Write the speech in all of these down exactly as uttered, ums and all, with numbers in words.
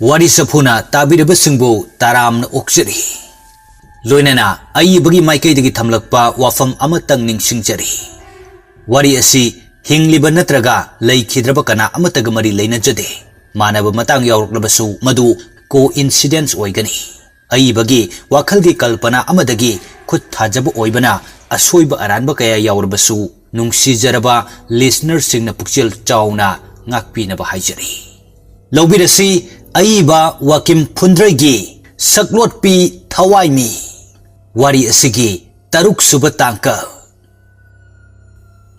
ꯋꯥꯔꯤ ꯆꯐꯨꯅ ꯇꯥꯕꯤꯔꯤꯕꯁꯤꯡꯕꯨ ꯇꯔꯥꯝꯅ ꯑꯣꯛꯆꯔꯤ꯫ ꯂꯣꯏꯅꯅ ꯑꯏꯕꯒꯤ ꯃꯥꯏꯀꯩꯗꯒꯤ ꯊꯝꯂꯛꯄ ꯋꯥꯐꯝ ꯑꯃꯇꯪ ꯅꯤꯡꯁꯤꯡꯖꯔꯤ꯫ ꯋꯥꯔꯤ ꯑꯁꯤ ꯍꯤꯡꯂꯤꯕ ꯅꯠꯇ꯭ꯔꯒ ꯂꯩꯈꯤꯗ꯭ꯔꯕ ꯀꯅꯥ ꯑꯃꯠꯇꯒ ꯃꯔꯤ ꯂꯩꯅꯖꯗꯦ꯫ ꯃꯥꯟꯅꯕ ꯃꯇꯥꯡ ꯌꯥꯎꯔꯛꯂꯕꯁꯨ ꯃꯗꯨ coincidence ꯑꯣꯏꯒꯅꯤ꯫ ꯑꯏꯕꯒꯤ ꯋꯥꯈꯜꯒꯤ ꯀꯜꯄꯅꯥ ꯑꯃꯗꯒꯤ ꯈꯨꯠ ꯊꯥꯖꯕ ꯑꯣꯏꯕꯅ ꯑꯁꯣꯏꯕ ꯑꯔꯥꯟꯕ ꯀꯌꯥ ꯌꯥꯎꯔꯕꯁꯨ ꯅꯨꯡꯁꯤꯖꯔꯕ listenerꯁꯤꯡꯅ ꯄꯨꯛꯆꯦꯜ ꯆꯥꯎꯅ ꯉꯥꯛꯄꯤꯅꯕ ꯍꯥꯏꯖꯔꯤ꯫ ꯂꯧꯕꯤꯔꯁꯤ ꯑꯏꯕ ꯋꯥꯀꯤꯝ ꯐꯨꯟꯗ꯭ꯔꯩꯒꯤ ꯁꯛꯂꯣꯠꯄꯤ ꯊꯋꯥꯏꯃꯤ ꯋꯥꯔꯤ ꯑꯁꯤꯒꯤ ꯇꯔꯨꯛ ꯁꯨꯕ ꯇꯥꯡꯀꯛ꯫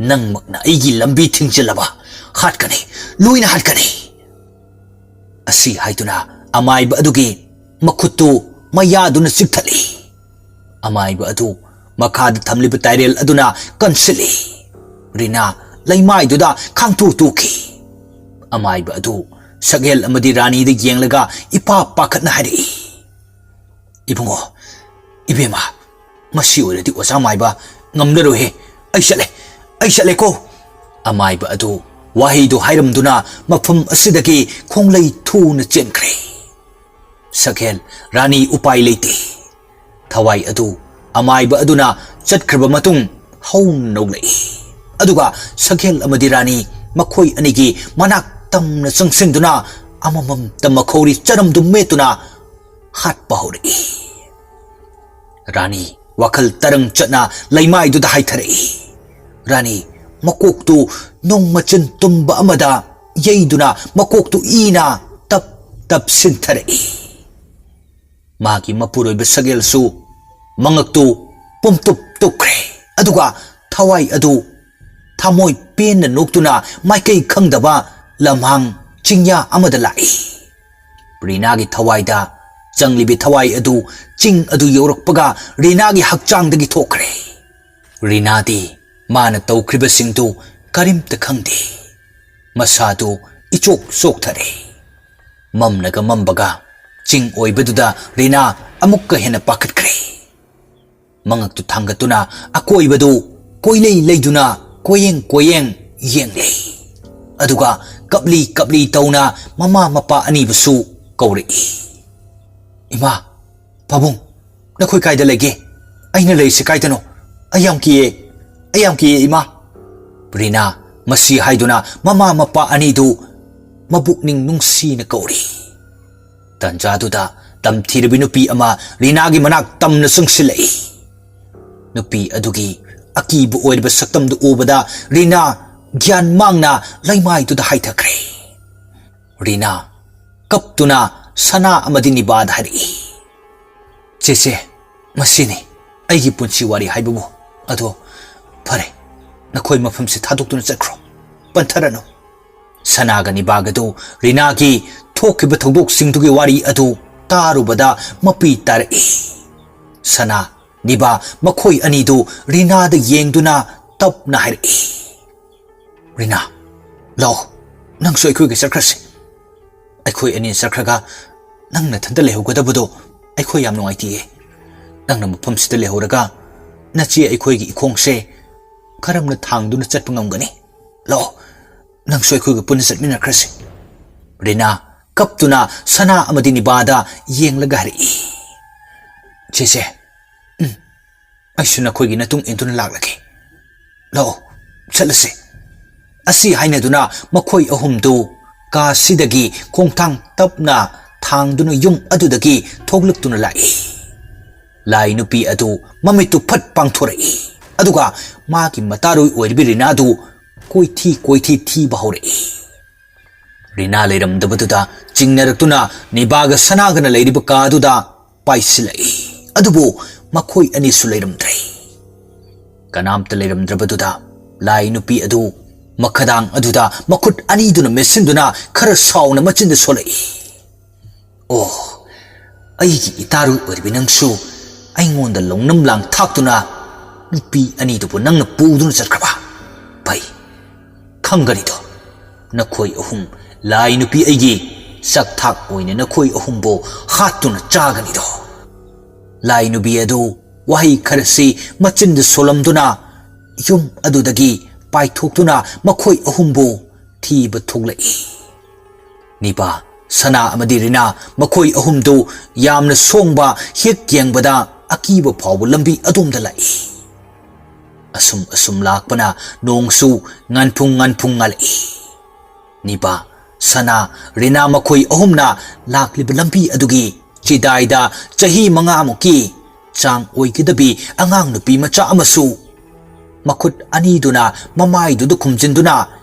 "ꯅꯪꯃꯛꯅ ꯑꯩꯒꯤ ꯂꯝꯕꯤ ꯊꯤꯡꯖꯤꯜꯂꯕ, ꯍꯥꯠꯀꯅꯤ, ꯂꯣꯏꯅ ꯍꯥꯠꯀꯅꯤ!" ꯑꯁꯤ ꯍꯥꯏꯗꯨꯅ ꯑꯃꯥꯏꯕ ꯑꯗꯨꯒꯤ ꯃꯈꯨꯠꯇꯨ ꯃꯌꯥꯗꯨꯅ ꯆꯤꯛꯊꯠꯂꯤ꯫ ꯑꯃꯥꯏꯕ ꯑꯗꯨ ꯃꯈꯥꯗ ꯊꯝꯂꯤꯕ ꯇꯥꯏꯔꯦꯜ ꯑꯗꯨꯅ ꯀꯟꯁꯤꯜꯂꯤ꯫ ꯔꯤꯅꯥ ꯂꯩꯃꯥꯏꯗꯨꯗ ꯈꯥꯡꯇꯨ ꯇꯨꯈꯤ꯫ ꯑꯃꯥꯏꯕ ꯑꯗꯨ ꯁꯛꯍꯦꯜ ꯑꯃꯗꯤ ꯔꯥꯅꯤꯗ ꯌꯦꯡꯂꯒ ꯏꯄꯥ ꯄꯥꯈꯠꯅ ꯍꯥꯏꯔꯛꯏ, "ꯏꯕꯨꯡꯉꯣ, ꯏꯕꯦꯝꯃ, ꯃꯁꯤ ꯑꯣꯏꯔꯗꯤ ꯑꯣꯖꯥ ꯃꯥꯏꯕ ꯉꯝꯂꯔꯣꯏꯍꯦ꯫ ꯑꯩ ꯆꯠꯂꯦ, ꯑꯩ ꯆꯠꯂꯦꯀꯣ!" ꯑꯃꯥꯏꯕ ꯑꯗꯨ ꯋꯥꯍꯩꯗꯨ ꯍꯥꯏꯔꯝꯗꯨꯅ ꯃꯐꯝ ꯑꯁꯤꯗꯒꯤ ꯈꯣꯡꯂꯩ ꯊꯨꯅ ꯆꯦꯟꯈ꯭ꯔꯦ꯫ ꯁꯛꯍꯦꯜ ꯔꯥꯅꯤ ꯎꯄꯥꯏ ꯂꯩꯇꯦ꯫ ꯊꯋꯥꯏ ꯑꯗꯨ ꯑꯃꯥꯏꯕ ꯑꯗꯨꯅ ꯆꯠꯈ꯭ꯔꯕ ꯃꯇꯨꯡ ꯍꯧꯅ ꯅꯣꯛꯂꯛꯏ꯫ ꯑꯗꯨꯒ ꯁꯛꯍꯦꯜ ꯑꯃꯗꯤ ꯔꯥꯅꯤ ꯃꯈꯣꯏ ꯑꯅꯤꯒꯤ ꯃꯅꯥꯛ ꯇꯝꯅ ꯆꯪꯁꯤꯟꯗꯨꯅ ꯑꯃꯃꯝꯇ ꯃꯈꯧꯔꯤ ꯆꯔꯝꯗꯨ ꯃꯦꯠꯇꯨꯅ ꯍꯥꯠꯄ ꯍꯧꯔꯛꯏ꯫ ꯔꯥꯅꯤ ꯋꯥꯈꯜ ꯇꯔꯪ ꯆꯠꯅ ꯂꯩꯃꯥꯏꯗꯨꯗ ꯍꯥꯏꯊꯔꯛꯏ꯫ ꯔꯥꯅꯤ ꯃꯀꯣꯛꯇꯨ ꯅꯣꯡ ꯃꯆꯤꯟ ꯇꯨꯝꯕ ꯑꯃꯗ ꯌꯩꯗꯨꯅ ꯃꯀꯣꯛꯇꯨ ꯏꯅ ꯇꯞ ꯇꯞ ꯁꯤꯟꯊꯔꯛꯏ꯫ ꯃꯥꯒꯤ ꯃꯄꯨꯔꯣꯏꯕ ꯁꯛꯍꯦꯜꯁꯨ ꯃꯉꯛꯇꯨ ꯄꯨꯝꯇꯨꯞ ꯇꯨꯞꯈ꯭ꯔꯦ꯫ ꯑꯗꯨꯒ ꯊꯋꯥꯏ ꯑꯗꯨ ꯊꯃꯣꯏ ꯄꯦꯟꯅ ꯅꯣꯛꯇꯨꯅ ꯃꯥꯏꯀꯩ ꯈꯪꯗꯕ ꯂꯝꯍꯥꯡ ꯆꯤꯡꯌꯥ ꯑꯃꯗ ꯂꯥꯛꯏ꯫ ꯔꯤꯅꯥꯒꯤ ꯊꯋꯥꯏꯗ ꯆꯪꯂꯤꯕꯤ ꯊꯋꯥꯏ ꯑꯗꯨ ꯆꯤꯡ ꯑꯗꯨ ꯌꯧꯔꯛꯄꯒ ꯔꯤꯅꯥꯒꯤ ꯍꯛꯆꯥꯡꯗꯒꯤ ꯊꯣꯛꯈ꯭ꯔꯦ꯫ ꯔꯤꯅꯥꯗꯤ ꯃꯥꯅ ꯇꯧꯈ꯭ꯔꯤꯕꯁꯤꯡꯗꯨ ꯀꯔꯤꯝꯇ ꯈꯪꯗꯦ꯫ ꯃꯁꯥꯗꯨ ꯏꯆꯣꯛ ꯆꯣꯛꯊꯔꯦ꯫ ꯃꯝꯅꯒ ꯃꯝꯕꯒ ꯆꯤꯡ ꯑꯣꯏꯕꯗꯨꯗ ꯔꯤꯅꯥ ꯑꯃꯨꯛꯀ ꯍꯦꯟꯅ ꯄꯥꯈꯠꯈ꯭ꯔꯦ꯫ ꯃꯉꯛꯇꯨ ꯊꯥꯡꯒꯠꯇꯨꯅ ꯑꯀꯣꯏꯕꯗꯨ ꯀꯣꯏꯂꯩ ꯂꯩꯗꯨꯅ ꯀꯣꯏꯌꯦꯡ ꯀꯣꯏꯌꯦꯡ ꯌꯦꯡꯂꯦ꯫ ꯑꯗꯨꯒ ꯀꯞꯂꯤ ꯀꯞꯂꯤ ꯇꯧꯅ ꯃꯃꯥ ꯃꯄꯥ ꯑꯅꯤꯕꯨꯁꯨ ꯀꯧꯔꯛꯏ꯫ "ꯏꯃꯥ, ꯄꯥꯕꯨꯡ, ꯅꯈꯣꯏ ꯀꯥꯏꯗ ꯂꯩꯒꯦ? ꯑꯩꯅ ꯂꯩꯔꯤꯁꯦ ꯀꯥꯏꯗꯅꯣ? ꯑꯩ ꯌꯥꯝ ꯀꯤꯌꯦ, ꯑꯩ ꯌꯥꯝ ꯀꯤꯌꯦ, ꯏꯃꯥ!" ꯔꯤꯅꯥ ꯃꯁꯤ ꯍꯥꯏꯗꯨꯅ ꯃꯃꯥ ꯃꯄꯥ ꯑꯅꯤꯗꯨ ꯃꯕꯨꯛꯅꯤꯡ ꯅꯨꯡꯁꯤꯅ ꯀꯧꯔꯤ꯫ ꯇꯟꯖꯥꯗꯨꯗ ꯇꯝꯊꯤꯔꯕꯤ ꯅꯨꯄꯤ ꯑꯃ ꯔꯤꯅꯥꯒꯤ ꯃꯅꯥꯛ ꯇꯝꯅ ꯆꯪꯁꯤꯜꯂꯛꯏ꯫ ꯅꯨꯄꯤ ꯑꯗꯨꯒꯤ ꯑꯀꯤꯕ ꯑꯣꯏꯔꯕ ꯁꯛꯇꯝꯗꯨ ꯎꯕꯗ ꯔꯤꯅꯥ ꯒ꯭ꯌꯥꯟ ꯃꯥꯡꯅ ꯂꯩꯃꯥꯏꯗꯨꯗ ꯍꯥꯏꯊꯈ꯭ꯔꯦ꯫ ꯔꯤꯅꯥ ꯀꯞꯇꯨꯅ ꯁꯅꯥ ꯑꯃꯗꯤ ꯅꯤꯕꯥꯗ ꯍꯥꯏꯔꯛꯏ, "ꯆꯦꯆꯦ, ꯃꯁꯤꯅꯤ ꯑꯩꯒꯤ ꯄꯨꯟꯁꯤ ꯋꯥꯔꯤ ꯍꯥꯏꯕꯕꯨ꯫ ꯑꯗꯣ ꯐꯔꯦ, ꯅꯈꯣꯏ ꯃꯐꯝꯁꯤ ꯊꯥꯗꯣꯛꯇꯨꯅ ꯆꯠꯈ꯭ꯔꯣ, ꯄꯟꯊꯔꯅꯨ꯫" ꯁꯅꯥꯒ ꯅꯤꯕꯥꯒꯗꯨ ꯔꯤꯅꯥꯒꯤ ꯊꯣꯛꯈꯤꯕ ꯊꯧꯗꯣꯛꯁꯤꯡꯗꯨꯒꯤ ꯋꯥꯔꯤ ꯑꯗꯨ ꯇꯥꯔꯨꯕꯗ ꯃꯄꯤ ꯇꯥꯔꯛꯏ꯫ ꯁꯅꯥ, ꯅꯤꯕꯥ ꯃꯈꯣꯏ ꯑꯅꯤꯗꯨ ꯔꯤꯅꯥꯗ ꯌꯦꯡꯗꯨꯅ ꯇꯞꯅ ꯍꯥꯏꯔꯛꯏ, "ꯔꯤꯅꯥ, ꯂꯥꯛꯑꯣ, ꯅꯪꯁꯨ ꯑꯩꯈꯣꯏꯒ ꯆꯠꯈ꯭ꯔꯁꯤ꯫ ꯑꯩꯈꯣꯏ ꯑꯅꯤ ꯆꯠꯈ꯭ꯔꯒ ꯅꯪ ꯅꯊꯟꯇ ꯂꯩꯍꯧꯒꯗꯕꯗꯣ ꯑꯩꯈꯣꯏ ꯌꯥꯝ ꯅꯨꯡꯉꯥꯏꯇꯤꯌꯦ꯫ ꯅꯪꯅ ꯃꯐꯝꯁꯤꯗ ꯂꯩꯍꯧꯔꯒ ꯅꯆꯦ ꯑꯩꯈꯣꯏꯒꯤ ꯏꯈꯣꯡꯁꯦ ꯀꯔꯝꯅ ꯊꯥꯡꯗꯨꯅ ꯆꯠꯄ ꯉꯝꯒꯅꯤ? ꯂꯥꯛꯑꯣ, ꯅꯪꯁꯨ ꯑꯩꯈꯣꯏꯒ ꯄꯨꯟꯅ ꯆꯠꯃꯤꯟꯅꯈ꯭ꯔꯁꯤ꯫" ꯔꯤꯅꯥ ꯀꯞꯇꯨꯅ ꯁꯅꯥ ꯑꯃꯗꯤ ꯅꯤꯕꯥꯗ ꯌꯦꯡꯂꯒ ꯍꯥꯏꯔꯛꯏ, "ꯆꯦꯆꯦ, ꯎꯝ, ꯑꯩꯁꯨ ꯅꯈꯣꯏꯒꯤ ꯃꯇꯨꯡ ꯏꯟꯗꯨꯅ ꯂꯥꯛꯂꯒꯦ꯫ ꯂꯥꯛꯑꯣ, ꯆꯠꯂꯁꯤ꯫" ꯑꯁꯤ ꯍꯥꯏꯅꯗꯨꯅ ꯃꯈꯣꯏ ꯑꯍꯨꯝꯗꯨ ꯀꯥꯁꯤꯗꯒꯤ ꯈꯣꯡꯊꯥꯡ ꯇꯞꯅ ꯊꯥꯡꯗꯨꯅ ꯌꯨꯝ ꯑꯗꯨꯗꯒꯤ ꯊꯣꯛꯂꯛꯇꯨꯅ ꯂꯥꯛꯏ꯫ ꯂꯥꯏ ꯅꯨꯄꯤ ꯑꯗꯨ ꯃꯃꯤꯠꯇꯨ ꯐꯠ ꯄꯥꯡꯊꯣꯔꯛꯏ, ꯑꯗꯨꯒ ꯃꯥꯒꯤ ꯃꯇꯥꯔꯣꯏ ꯑꯣꯏꯔꯤꯕꯤ ꯔꯤꯅꯥꯗꯨ ꯀꯣꯏꯊꯤ ꯀꯣꯏꯊꯤ ꯊꯤꯕ ꯍꯧꯔꯛꯏ꯫ ꯔꯤꯅꯥ ꯂꯩꯔꯝꯗꯕꯗꯨꯗ ꯆꯤꯡꯅꯔꯛꯇꯨꯅ ꯅꯤꯕꯥꯒ ꯁꯅꯥꯒꯅ ꯂꯩꯔꯤꯕ ꯀꯥꯗꯨꯗ ꯄꯥꯏꯁꯤꯜꯂꯛꯏ꯫ ꯑꯗꯨꯕꯨ ꯃꯈꯣꯏ ꯑꯅꯤꯁꯨ ꯂꯩꯔꯝꯗ꯭ꯔꯦ꯫ ꯀꯅꯥꯝꯇ ꯂꯩꯔꯝꯗ꯭ꯔꯕꯗꯨꯗ ꯂꯥꯏ ꯅꯨꯄꯤ ꯑꯗꯨ ꯃꯈꯗꯥꯡ ꯑꯗꯨꯗ ꯃꯈꯨꯠ ꯑꯅꯤꯗꯨꯅ ꯃꯦꯠꯁꯤꯟꯗꯨꯅ ꯈꯔ ꯁꯥꯎꯅ ꯃꯆꯤꯟꯗ ꯁꯣꯜꯂꯛꯏ, "ꯑꯣ, ꯑꯩꯒꯤ ꯏꯇꯥꯔꯨ ꯑꯣꯏꯔꯤꯕꯤ ꯅꯪꯁꯨ ꯑꯩꯉꯣꯟꯗ ꯂꯧꯅꯝ ꯂꯥꯡ ꯊꯥꯛꯇꯨꯅ ꯅꯨꯄꯤ ꯑꯅꯤꯗꯨꯕꯨ ꯅꯪꯅ ꯄꯨꯗꯨꯅ ꯆꯠꯈ꯭ꯔꯕ? ꯐꯩ, ꯈꯪꯒꯅꯤꯗꯣ, ꯅꯈꯣꯏ ꯑꯍꯨꯝ, ꯂꯥꯏ ꯅꯨꯄꯤ ꯑꯩꯒꯤ ꯆꯥꯛꯊꯥꯛ ꯑꯣꯏꯅ ꯅꯈꯣꯏ ꯑꯍꯨꯝꯕꯨ ꯍꯥꯠꯇꯨꯅ ꯆꯥꯒꯅꯤꯗꯣ꯫" ꯂꯥꯏ ꯅꯨꯄꯤ ꯑꯗꯨ ꯋꯥꯍꯩ ꯈꯔꯁꯤ ꯃꯆꯤꯟꯗ ꯁꯣꯜꯂꯝꯗꯨꯅ ꯌꯨꯝ ꯑꯗꯨꯗꯒꯤ ꯄꯥꯏꯊꯣꯛꯇꯨꯅ ꯃꯈꯣꯏ ꯑꯍꯨꯝꯕꯨ ꯊꯤꯕ ꯊꯣꯛꯂꯛꯏ꯫ ꯅꯤꯕꯥ ꯁꯅꯥ ꯑꯃꯗꯤ ꯔꯤꯅꯥ ꯃꯈꯣꯏ ꯑꯍꯨꯝꯗꯨ ꯌꯥꯝꯅ ꯁꯣꯡꯕ, ꯍꯦꯛ ꯌꯦꯡꯕꯗ ꯑꯀꯤꯕ ꯐꯥꯎꯕ ꯂꯝꯕꯤ ꯑꯗꯣꯝꯗ ꯂꯥꯛꯏ꯫ ꯑꯁꯨꯝ ꯑꯁꯨꯝ ꯂꯥꯛꯄꯅ ꯅꯣꯡꯁꯨ ꯉꯟꯐꯨꯡ ꯉꯟꯐꯨꯡ ꯉꯥꯜꯂꯛꯏ꯫ ꯅꯤꯕꯥ, ꯁꯅꯥ, ꯔꯤꯅꯥ ꯃꯈꯣꯏ ꯑꯍꯨꯝꯅ ꯂꯥꯛꯂꯤꯕ ꯂꯝꯕꯤ ꯑꯗꯨꯒꯤ ꯆꯤꯗꯥꯏꯗ ꯆꯍꯤ ꯃꯉꯥꯃꯨꯛꯀꯤ ꯆꯥꯡ ꯑꯣꯏꯒꯗꯕꯤ ꯑꯉꯥꯡ ꯅꯨꯄꯤ ꯃꯆꯥ ꯑꯃꯁꯨ ꯃꯈꯨꯠ ꯑꯅꯤꯗꯨꯅ ꯃꯃꯥꯏꯗꯨꯗ ꯈꯨꯝꯖꯤꯟꯗꯨꯅ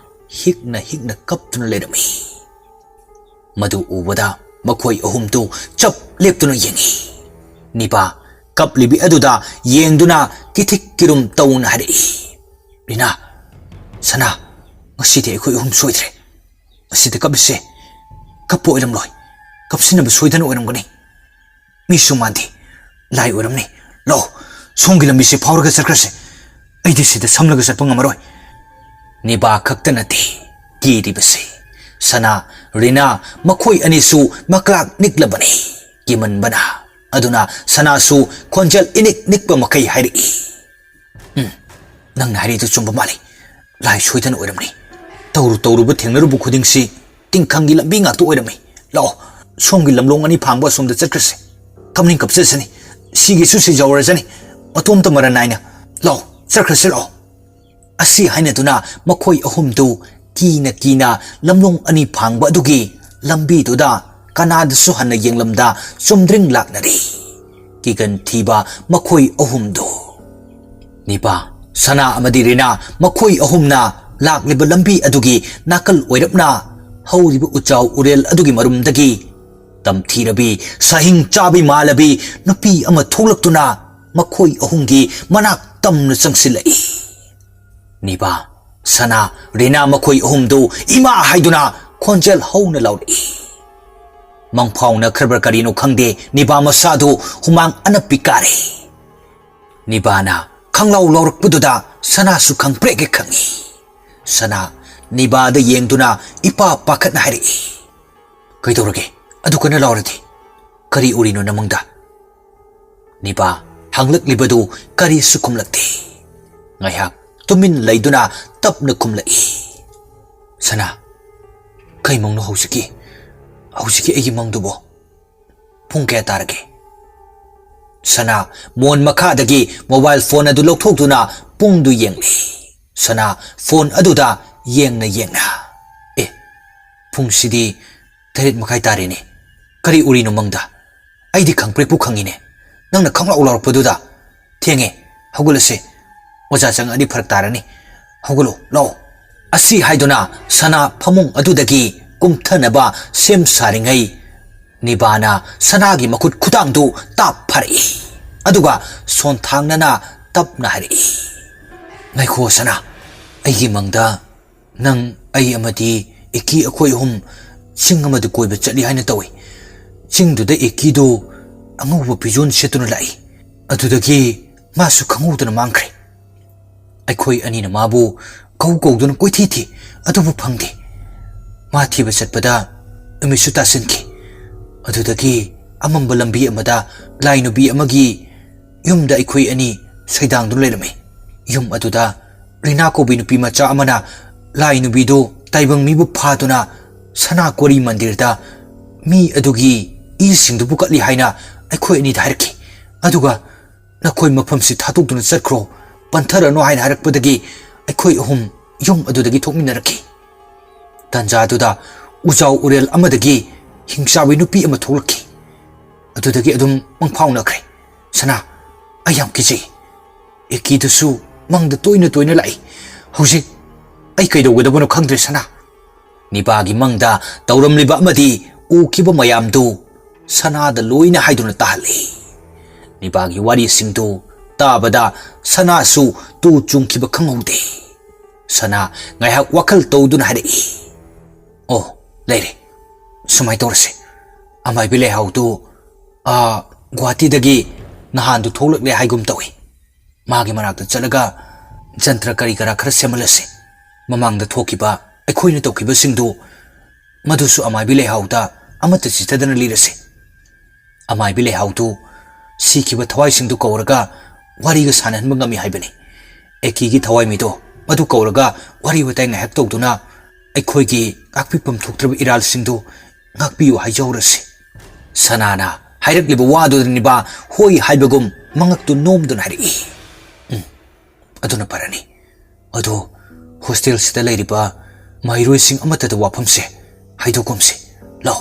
ꯍꯤꯛꯅ ꯍꯤꯛꯅ ꯀꯞꯇꯨꯅ ꯂꯩꯔꯝꯃꯤ꯫ ꯃꯗꯨ ꯎꯕꯗ ꯃꯈꯣꯏ ꯑꯍꯨꯝꯗꯨ ꯆꯞ ꯂꯦꯞꯇꯨꯅ ꯌꯦꯡꯉꯤ꯫ ꯅꯤꯕꯥ ꯀꯞꯂꯤꯕꯤ ꯑꯗꯨꯗ ꯌꯦꯡꯗꯨꯅ ꯀꯤꯊꯤꯛ ꯀꯤꯔꯨꯝ ꯇꯧꯅ ꯍꯥꯏꯔꯛꯏ, "ꯔꯤꯅꯥ, ꯁꯅꯥ, ꯉꯁꯤꯗꯤ ꯑꯩꯈꯣꯏ ꯑꯍꯨꯝ ꯁꯣꯏꯗ꯭ꯔꯦ꯫ ꯑꯁꯤꯗ ꯀꯞꯂꯤꯁꯦ ꯀꯞꯄ ꯑꯣꯏꯔꯝꯂꯣꯏ, ꯀꯞꯁꯤꯟꯅꯕ ꯁꯣꯏꯗꯅ ꯑꯣꯏꯔꯝꯒꯅꯤ꯫ ꯃꯤꯁꯨ ꯃꯥꯟꯗꯦ, ꯂꯥꯏ ꯑꯣꯏꯔꯝꯅꯤ꯫ ꯂꯥꯛꯑꯣ, ꯁꯣꯝꯒꯤ ꯂꯝꯕꯤꯁꯦ ꯐꯥꯎꯔꯒ ꯆꯠꯈ꯭ꯔꯁꯦ꯫ ꯑꯩꯗꯤ ꯁꯤꯗ ꯁꯝꯂꯒ ꯆꯠꯄ ꯉꯝꯃꯔꯣꯏ꯫" ꯅꯤꯕꯥ ꯈꯛꯇ ꯅꯠꯇꯦ ꯀꯤꯔꯤꯕꯁꯦ, ꯁꯅꯥ, ꯔꯤꯅꯥ, ꯃꯈꯣꯏ ꯑꯅꯤꯁꯨ ꯃꯀ꯭ꯂꯥꯛ ꯅꯤꯛꯂꯕꯅꯤ꯫ ꯀꯤꯃꯟꯕꯅ ꯑꯗꯨꯅ ꯁꯅꯥꯁꯨ ꯈꯣꯟꯖꯦꯜ ꯏꯅꯤꯛ ꯅꯤꯛꯄ ꯃꯈꯩ ꯍꯥꯏꯔꯛꯏ, "ꯎꯝ, ꯅꯪꯅ ꯍꯥꯏꯔꯤꯗꯨ ꯆꯨꯝꯕ ꯃꯥꯜꯂꯤ꯫ ꯂꯥꯏ ꯁꯣꯏꯗꯅ ꯑꯣꯏꯔꯝꯅꯤ꯫ ꯇꯧꯔꯨ ꯇꯧꯔꯨꯕ ꯊꯦꯡꯅꯔꯨꯕ ꯈꯨꯗꯤꯡꯁꯤ ꯇꯤꯡꯈꯪꯒꯤ ꯂꯝꯕꯤ ꯉꯥꯛꯇ ꯑꯣꯏꯔꯝꯃꯤ꯫ ꯂꯥꯛꯑꯣ, ꯁꯣꯝꯒꯤ ꯂꯝꯂꯣꯡ ꯑꯅꯤ ꯐꯥꯡꯕ ꯑꯁꯣꯝꯗ ꯆꯠꯈ꯭ꯔꯁꯤ꯫ ꯀꯞꯅꯤꯡ ꯀꯞꯆꯁꯅꯤ꯫ ꯁꯤꯒꯤꯁꯨ ꯁꯤꯖꯍꯧꯔꯁꯅꯤ꯫ ꯃꯇꯣꯝꯇ ꯃꯔꯟ ꯅꯥꯏꯅ꯫ ꯂꯥꯛꯑꯣ, ꯆꯠꯈ꯭ꯔꯁꯤ ꯂꯥꯛꯑꯣ꯫" ꯑꯁꯤ ꯍꯥꯏꯅꯗꯨꯅ ꯃꯈꯣꯏ ꯑꯍꯨꯝꯗꯨ ꯀꯤꯅ ꯀꯤꯅ ꯂꯝꯂꯣꯡ ꯑꯅꯤ ꯐꯥꯡꯕ ꯑꯗꯨꯒꯤ ꯂꯝꯕꯤꯗꯨꯗ ꯀꯅꯥꯗꯁꯨ ꯍꯟꯅ ꯌꯦꯡꯂꯝꯗ ꯆꯨꯝꯗ꯭ꯔꯤꯡ ꯂꯥꯛꯅꯔꯤ꯫ ꯀꯤꯒꯟ ꯊꯤꯕ ꯃꯈꯣꯏ ꯑꯍꯨꯝꯗꯨ꯫ ꯅꯤꯄꯥ, ꯁꯅꯥ ꯑꯃꯗꯤ ꯔꯤꯅꯥ ꯃꯈꯣꯏ ꯑꯍꯨꯝꯅ ꯂꯥꯛꯂꯤꯕ ꯂꯝꯕꯤ ꯑꯗꯨꯒꯤ ꯅꯥꯀꯜ ꯑꯣꯏꯔꯞꯅ ꯍꯧꯔꯤꯕ ꯎꯆꯥꯎ ꯎꯔꯦꯜ ꯑꯗꯨꯒꯤ ꯃꯔꯨꯝꯗꯒꯤ ꯇꯝꯊꯤꯔꯕꯤ, ꯁꯥꯍꯤꯡ ꯆꯥꯕꯤ ꯃꯥꯜꯂꯕꯤ ꯅꯨꯄꯤ ꯑꯃ ꯊꯣꯛꯂꯛꯇꯨꯅ ꯃꯈꯣꯏ ꯑꯍꯨꯝꯒꯤ ꯃꯅꯥꯛ ꯇꯝꯅ ꯆꯪꯁꯤꯜꯂꯛꯏ꯫ ꯅꯤꯕꯥ, ꯁꯅꯥ, ꯔꯤꯅꯥ ꯃꯈꯣꯏ ꯑꯍꯨꯝꯗꯨ ꯏꯃꯥ ꯍꯥꯏꯗꯨꯅ ꯈꯣꯟꯖꯦꯜ ꯍꯧꯅ ꯂꯥꯎꯔꯛꯏ꯫ ꯃꯪꯐꯥꯎꯅꯈ꯭ꯔꯕ꯭ꯔꯥ ꯀꯔꯤꯅꯣ ꯈꯪꯗꯦ, ꯅꯤꯕꯥ ꯃꯁꯥꯗꯨ ꯍꯨꯃꯥꯡ ꯑꯅꯞꯄꯤ ꯀꯥꯔꯦ꯫ ꯅꯤꯕꯥꯅ ꯈꯪꯂꯥꯎ ꯂꯥꯎꯔꯛꯄꯗꯨꯗ ꯁꯅꯥꯁꯨ ꯈꯪꯄ꯭ꯔꯦꯛ ꯍꯦꯛ ꯈꯪꯉꯤ꯫ ꯁꯅꯥ ꯅꯤꯕꯥꯗ ꯌꯦꯡꯗꯨꯅ ꯏꯄꯥ ꯄꯥꯈꯠꯅ ꯍꯥꯏꯔꯛꯏ, "ꯀꯩꯗꯧꯔꯒꯦ? ꯑꯗꯨ ꯀꯟꯅ ꯂꯥꯎꯔꯗꯤ? ꯀꯔꯤ ꯎꯔꯤꯅꯣ ꯅꯃꯪꯗ?" ꯅꯤꯕꯥ ꯍꯪꯂꯛꯂꯤꯕꯗꯨ ꯀꯔꯤꯁꯨ ꯈꯨꯝꯂꯛꯇꯦ꯫ ꯉꯥꯏꯍꯥꯛ ꯇꯨꯃꯤꯟ ꯂꯩꯗꯨꯅ ꯇꯞꯅ ꯈꯨꯝꯂꯛꯏ, "ꯁꯅꯥ, ꯀꯩ ꯃꯪꯅꯣ ꯍꯧꯖꯤꯛꯀꯤ? "ꯍꯧꯖꯤꯛꯀꯤ ꯑꯩꯒꯤ ꯃꯪꯗꯨꯕꯣ? ꯄꯨꯡ ꯀꯌꯥ ꯇꯥꯔꯒꯦ?" ꯁꯅꯥ ꯃꯣꯟ ꯃꯈꯥꯗꯒꯤ ꯃꯣꯕꯥꯏꯜ ꯐꯣꯟ ꯑꯗꯨ ꯂꯧꯊꯣꯛꯇꯨꯅ ꯄꯨꯡꯗꯨ ꯌꯦꯡꯂꯤ꯫ ꯁꯅꯥ ꯐꯣꯟ ꯑꯗꯨꯗ ꯌꯦꯡꯅ ꯌꯦꯡꯅ, "ꯑꯦ, ꯄꯨꯡꯁꯤꯗꯤ ꯇꯔꯦꯠ ꯃꯈꯥꯏ ꯇꯥꯔꯦꯅꯦ꯫ ꯀꯔꯤ ꯎꯔꯤꯅꯣ ꯃꯪꯗ? ꯑꯩꯗꯤ ꯈꯪꯄ꯭ꯔꯦꯛꯄꯨ ꯈꯪꯉꯤꯅꯦ꯫ ꯅꯪꯅ ꯈꯪꯂꯥꯎ ꯂꯥꯎꯔꯛꯄꯗꯨꯗ꯫ ꯊꯦꯡꯉꯦ, ꯍꯧꯒꯠꯂꯁꯦ꯫ ꯑꯣꯖꯥ ꯆꯪꯉꯛꯑꯗꯤ ꯐꯔꯛ ꯇꯥꯔꯅꯤ꯫ ꯍꯧꯒꯠꯂꯣ, ꯂꯥꯛꯑꯣ꯫" ꯑꯁꯤ ꯍꯥꯏꯗꯨꯅ ꯁꯅꯥ ꯐꯃꯨꯡ ꯑꯗꯨꯗꯒꯤ ꯀꯨꯝꯊꯅꯕ ꯁꯦꯝ ꯁꯥꯔꯤꯉꯩ, ꯅꯤꯕꯥꯅ ꯁꯅꯥꯒꯤ ꯃꯈꯨꯠ ꯈꯨꯗꯥꯡꯗꯨ ꯇꯥꯞ ꯐꯥꯔꯛꯏ꯫ ꯑꯗꯨꯒ ꯁꯣꯟꯊꯥꯡꯅꯅ ꯇꯞꯅ ꯍꯥꯏꯔꯛꯏ, "ꯉꯥꯏꯈꯣ ꯁꯅꯥ, ꯑꯩꯒꯤ ꯃꯪꯗ ꯅꯪ, ꯑꯩ ꯑꯃꯗꯤ ꯑꯦꯀꯤ ꯑꯩꯈꯣꯏ ꯑꯍꯨꯝ ꯆꯤꯡ ꯑꯃꯗ ꯀꯣꯏꯕ ꯆꯠꯂꯤ ꯍꯥꯏꯅ ꯇꯧꯏ꯫ ꯆꯤꯡꯗꯨꯗ ꯑꯦꯀꯤꯗꯨ ꯑꯉꯧꯕ ꯐꯤꯖꯣꯜ ꯁꯦꯠꯇꯨꯅ ꯂꯥꯛꯏ꯫ ꯑꯗꯨꯗꯒꯤ ꯃꯥꯁꯨ ꯈꯪꯍꯧꯗꯅ ꯃꯥꯡꯈ꯭ꯔꯦ꯫ ꯑꯩꯈꯣꯏ ꯑꯅꯤꯅ ꯃꯥꯕꯨ ꯀꯧ ꯀꯧꯗꯨꯅ ꯀꯣꯏꯊꯤ ꯊꯤ, ꯑꯗꯨꯕꯨ ꯐꯪꯗꯦ꯫ ꯃꯥ ꯊꯤꯕ ꯆꯠꯄꯗ ꯅꯨꯃꯤꯠꯁꯨ ꯇꯥꯁꯤꯟꯈꯤ꯫ ꯑꯗꯨꯗꯒꯤ ꯑꯃꯝꯕ ꯂꯝꯕꯤ ꯑꯃꯗ ꯂꯥꯏ ꯅꯨꯄꯤ ꯑꯃꯒꯤ ꯌꯨꯝꯗ ꯑꯩꯈꯣꯏ ꯑꯅꯤ ꯁꯩꯗꯥꯡꯗꯨꯅ ꯂꯩꯔꯝꯃꯤ꯫ ꯌꯨꯝ ꯑꯗꯨꯗ ꯔꯤꯅꯥ ꯀꯧꯕꯤ ꯅꯨꯄꯤ ꯃꯆꯥ ꯑꯃꯅ ꯂꯥꯏ ꯅꯨꯄꯤꯗꯨ ꯇꯥꯏꯕꯪ ꯃꯤꯕꯨ ꯐꯥꯗꯨꯅ ꯁꯅꯥ ꯀꯣꯔꯤ ꯃꯟꯗꯤꯔꯗ ꯃꯤ ꯑꯗꯨꯒꯤ ꯏꯁꯤꯡꯗꯨ ꯄꯨꯈꯠꯂꯤ ꯍꯥꯏꯅ ꯑꯩꯈꯣꯏ ꯑꯅꯤꯗ ꯍꯥꯏꯔꯛꯈꯤ꯫ ꯑꯗꯨꯒ ꯅꯈꯣꯏ ꯃꯐꯝꯁꯤ ꯊꯥꯗꯣꯛꯇꯨꯅ ꯆꯠꯈ꯭ꯔꯣ, ꯄꯟꯊꯔꯅꯨ ꯍꯥꯏꯅ ꯍꯥꯏꯔꯛꯄꯗꯒꯤ ꯑꯩꯈꯣꯏ ꯑꯍꯨꯝ ꯌꯨꯝ ꯑꯗꯨꯗꯒꯤ ꯊꯣꯛꯃꯤꯟꯅꯔꯛꯈꯤ꯫ ꯇꯟꯖꯥꯗꯨꯗ ꯎꯖꯥꯎ ꯎꯔꯦꯜ ꯑꯃꯗꯒꯤ ꯍꯤꯡꯆꯥꯕꯤ ꯅꯨꯄꯤ ꯑꯃ ꯊꯣꯛꯂꯛꯈꯤ꯫ ꯑꯗꯨꯗꯒꯤ ꯑꯗꯨꯝ ꯃꯪꯐꯥꯎꯅꯈ꯭ꯔꯦ꯫ ꯁꯅꯥ, ꯑꯩ ꯌꯥꯝ ꯀꯤꯖꯩ꯫ ꯑꯦꯀꯤꯗꯨꯁꯨ ꯃꯪꯗ ꯇꯣꯏꯅ ꯇꯣꯏꯅ ꯂꯥꯛꯏ꯫ ꯍꯧꯖꯤꯛ ꯑꯩ ꯀꯩꯗꯧꯒꯗꯕꯅꯣ ꯈꯪꯗ꯭ꯔꯦ ꯁꯅꯥ꯫ ꯅꯤꯕꯥꯒꯤ ꯃꯪꯗ ꯇꯧꯔꯝꯂꯤꯕ ꯑꯃꯗꯤ ꯎꯈꯤꯕ ꯃꯌꯥꯝꯗꯨ ꯁꯅꯥꯗ ꯂꯣꯏꯅ ꯍꯥꯏꯗꯨꯅ ꯇꯥꯍꯜꯂꯤ꯫ ꯅꯤꯕꯥꯒꯤ ꯋꯥꯔꯤꯁꯤꯡꯗꯨ ꯇꯥꯕꯗ ꯁꯅꯥꯁꯨ ꯇꯨ ꯆꯨꯡꯈꯤꯕ ꯈꯪꯍꯧꯗꯦ꯫ ꯁꯅꯥ ꯉꯥꯏꯍꯥꯛ ꯋꯥꯈꯜ ꯇꯧꯗꯨꯅ ꯍꯥꯏꯔꯛꯏ, "ꯑꯣ, ꯂꯩꯔꯦ꯫ ꯁꯨꯃꯥꯏꯅ ꯇꯧꯔꯁꯦ꯫ ꯑꯃꯥꯏꯕꯤ ꯂꯩꯍꯥꯎꯗꯨ, ꯑꯥ, ꯒꯨꯋꯥꯍꯥꯇꯤꯗꯒꯤ ꯅꯍꯥꯟꯗꯨ ꯊꯣꯛꯂꯛꯂꯦ ꯍꯥꯏꯒꯨꯝ ꯇꯧꯏ꯫ ꯃꯥꯒꯤ ꯃꯅꯥꯛꯇ ꯆꯠꯂꯒ ꯖꯟꯇ꯭ꯔ ꯀꯔꯤ ꯀꯔꯥ ꯈꯔ ꯁꯦꯝꯍꯜꯂꯁꯤ꯫ ꯃꯃꯥꯡꯗ ꯊꯣꯛꯈꯤꯕ ꯑꯩꯈꯣꯏꯅ ꯇꯧꯈꯤꯕꯁꯤꯡꯗꯨ ꯃꯗꯨꯁꯨ ꯑꯃꯥꯏꯕꯤ ꯂꯩꯍꯥꯎꯗ ꯑꯃꯠꯇ ꯆꯤꯠꯊꯗꯅ ꯂꯤꯔꯁꯤ꯫ ꯑꯃꯥꯏꯕꯤ ꯂꯩꯍꯥꯎꯗꯨ ꯁꯤꯈꯤꯕ ꯊꯋꯥꯏꯁꯤꯡꯗꯨ ꯀꯧꯔꯒ ꯋꯥꯔꯤꯒ ꯁꯥꯟꯅꯍꯟꯕ ꯉꯝꯃꯤ ꯍꯥꯏꯕꯅꯤ꯫ ꯑꯦꯀꯤꯒꯤ ꯊꯋꯥꯏꯃꯤꯗꯣ ꯃꯗꯨ ꯀꯧꯔꯒ ꯋꯥꯔꯤ ꯋꯥꯇꯥꯏ ꯉꯥꯏꯍꯥꯛ ꯇꯧꯗꯨꯅ ꯑꯩꯈꯣꯏꯒꯤ ꯉꯥꯛꯄꯤꯐꯝ ꯊꯣꯛꯇ꯭ꯔꯕ ꯏꯔꯥꯜꯁꯤꯡꯗꯨ ꯉꯥꯛꯄꯤꯌꯨ ꯍꯥꯏꯖꯍꯧꯔꯁꯤ꯫ ꯁꯅꯥꯅ ꯍꯥꯏꯔꯛꯂꯤꯕ ꯋꯥꯗꯨꯗ ꯅꯤꯕꯥ ꯍꯣꯏ ꯍꯥꯏꯕꯒꯨꯝ ꯃꯉꯛꯇꯨ ꯅꯣꯝꯗꯨꯅ ꯍꯥꯏꯔꯛꯏ꯫ "ꯎꯝ, ꯑꯗꯨꯅ ꯐꯔꯅꯤ꯫ ꯑꯗꯣ ꯍꯣꯁꯇꯦꯜꯁꯤꯗ ꯂꯩꯔꯤꯕ ꯃꯍꯩꯔꯣꯏꯁꯤꯡ ꯑꯃꯠꯇꯗ ꯋꯥꯐꯝꯁꯦ ꯍꯥꯏꯗꯣꯛꯀꯨꯝꯁꯤ꯫ ꯂꯥꯎ,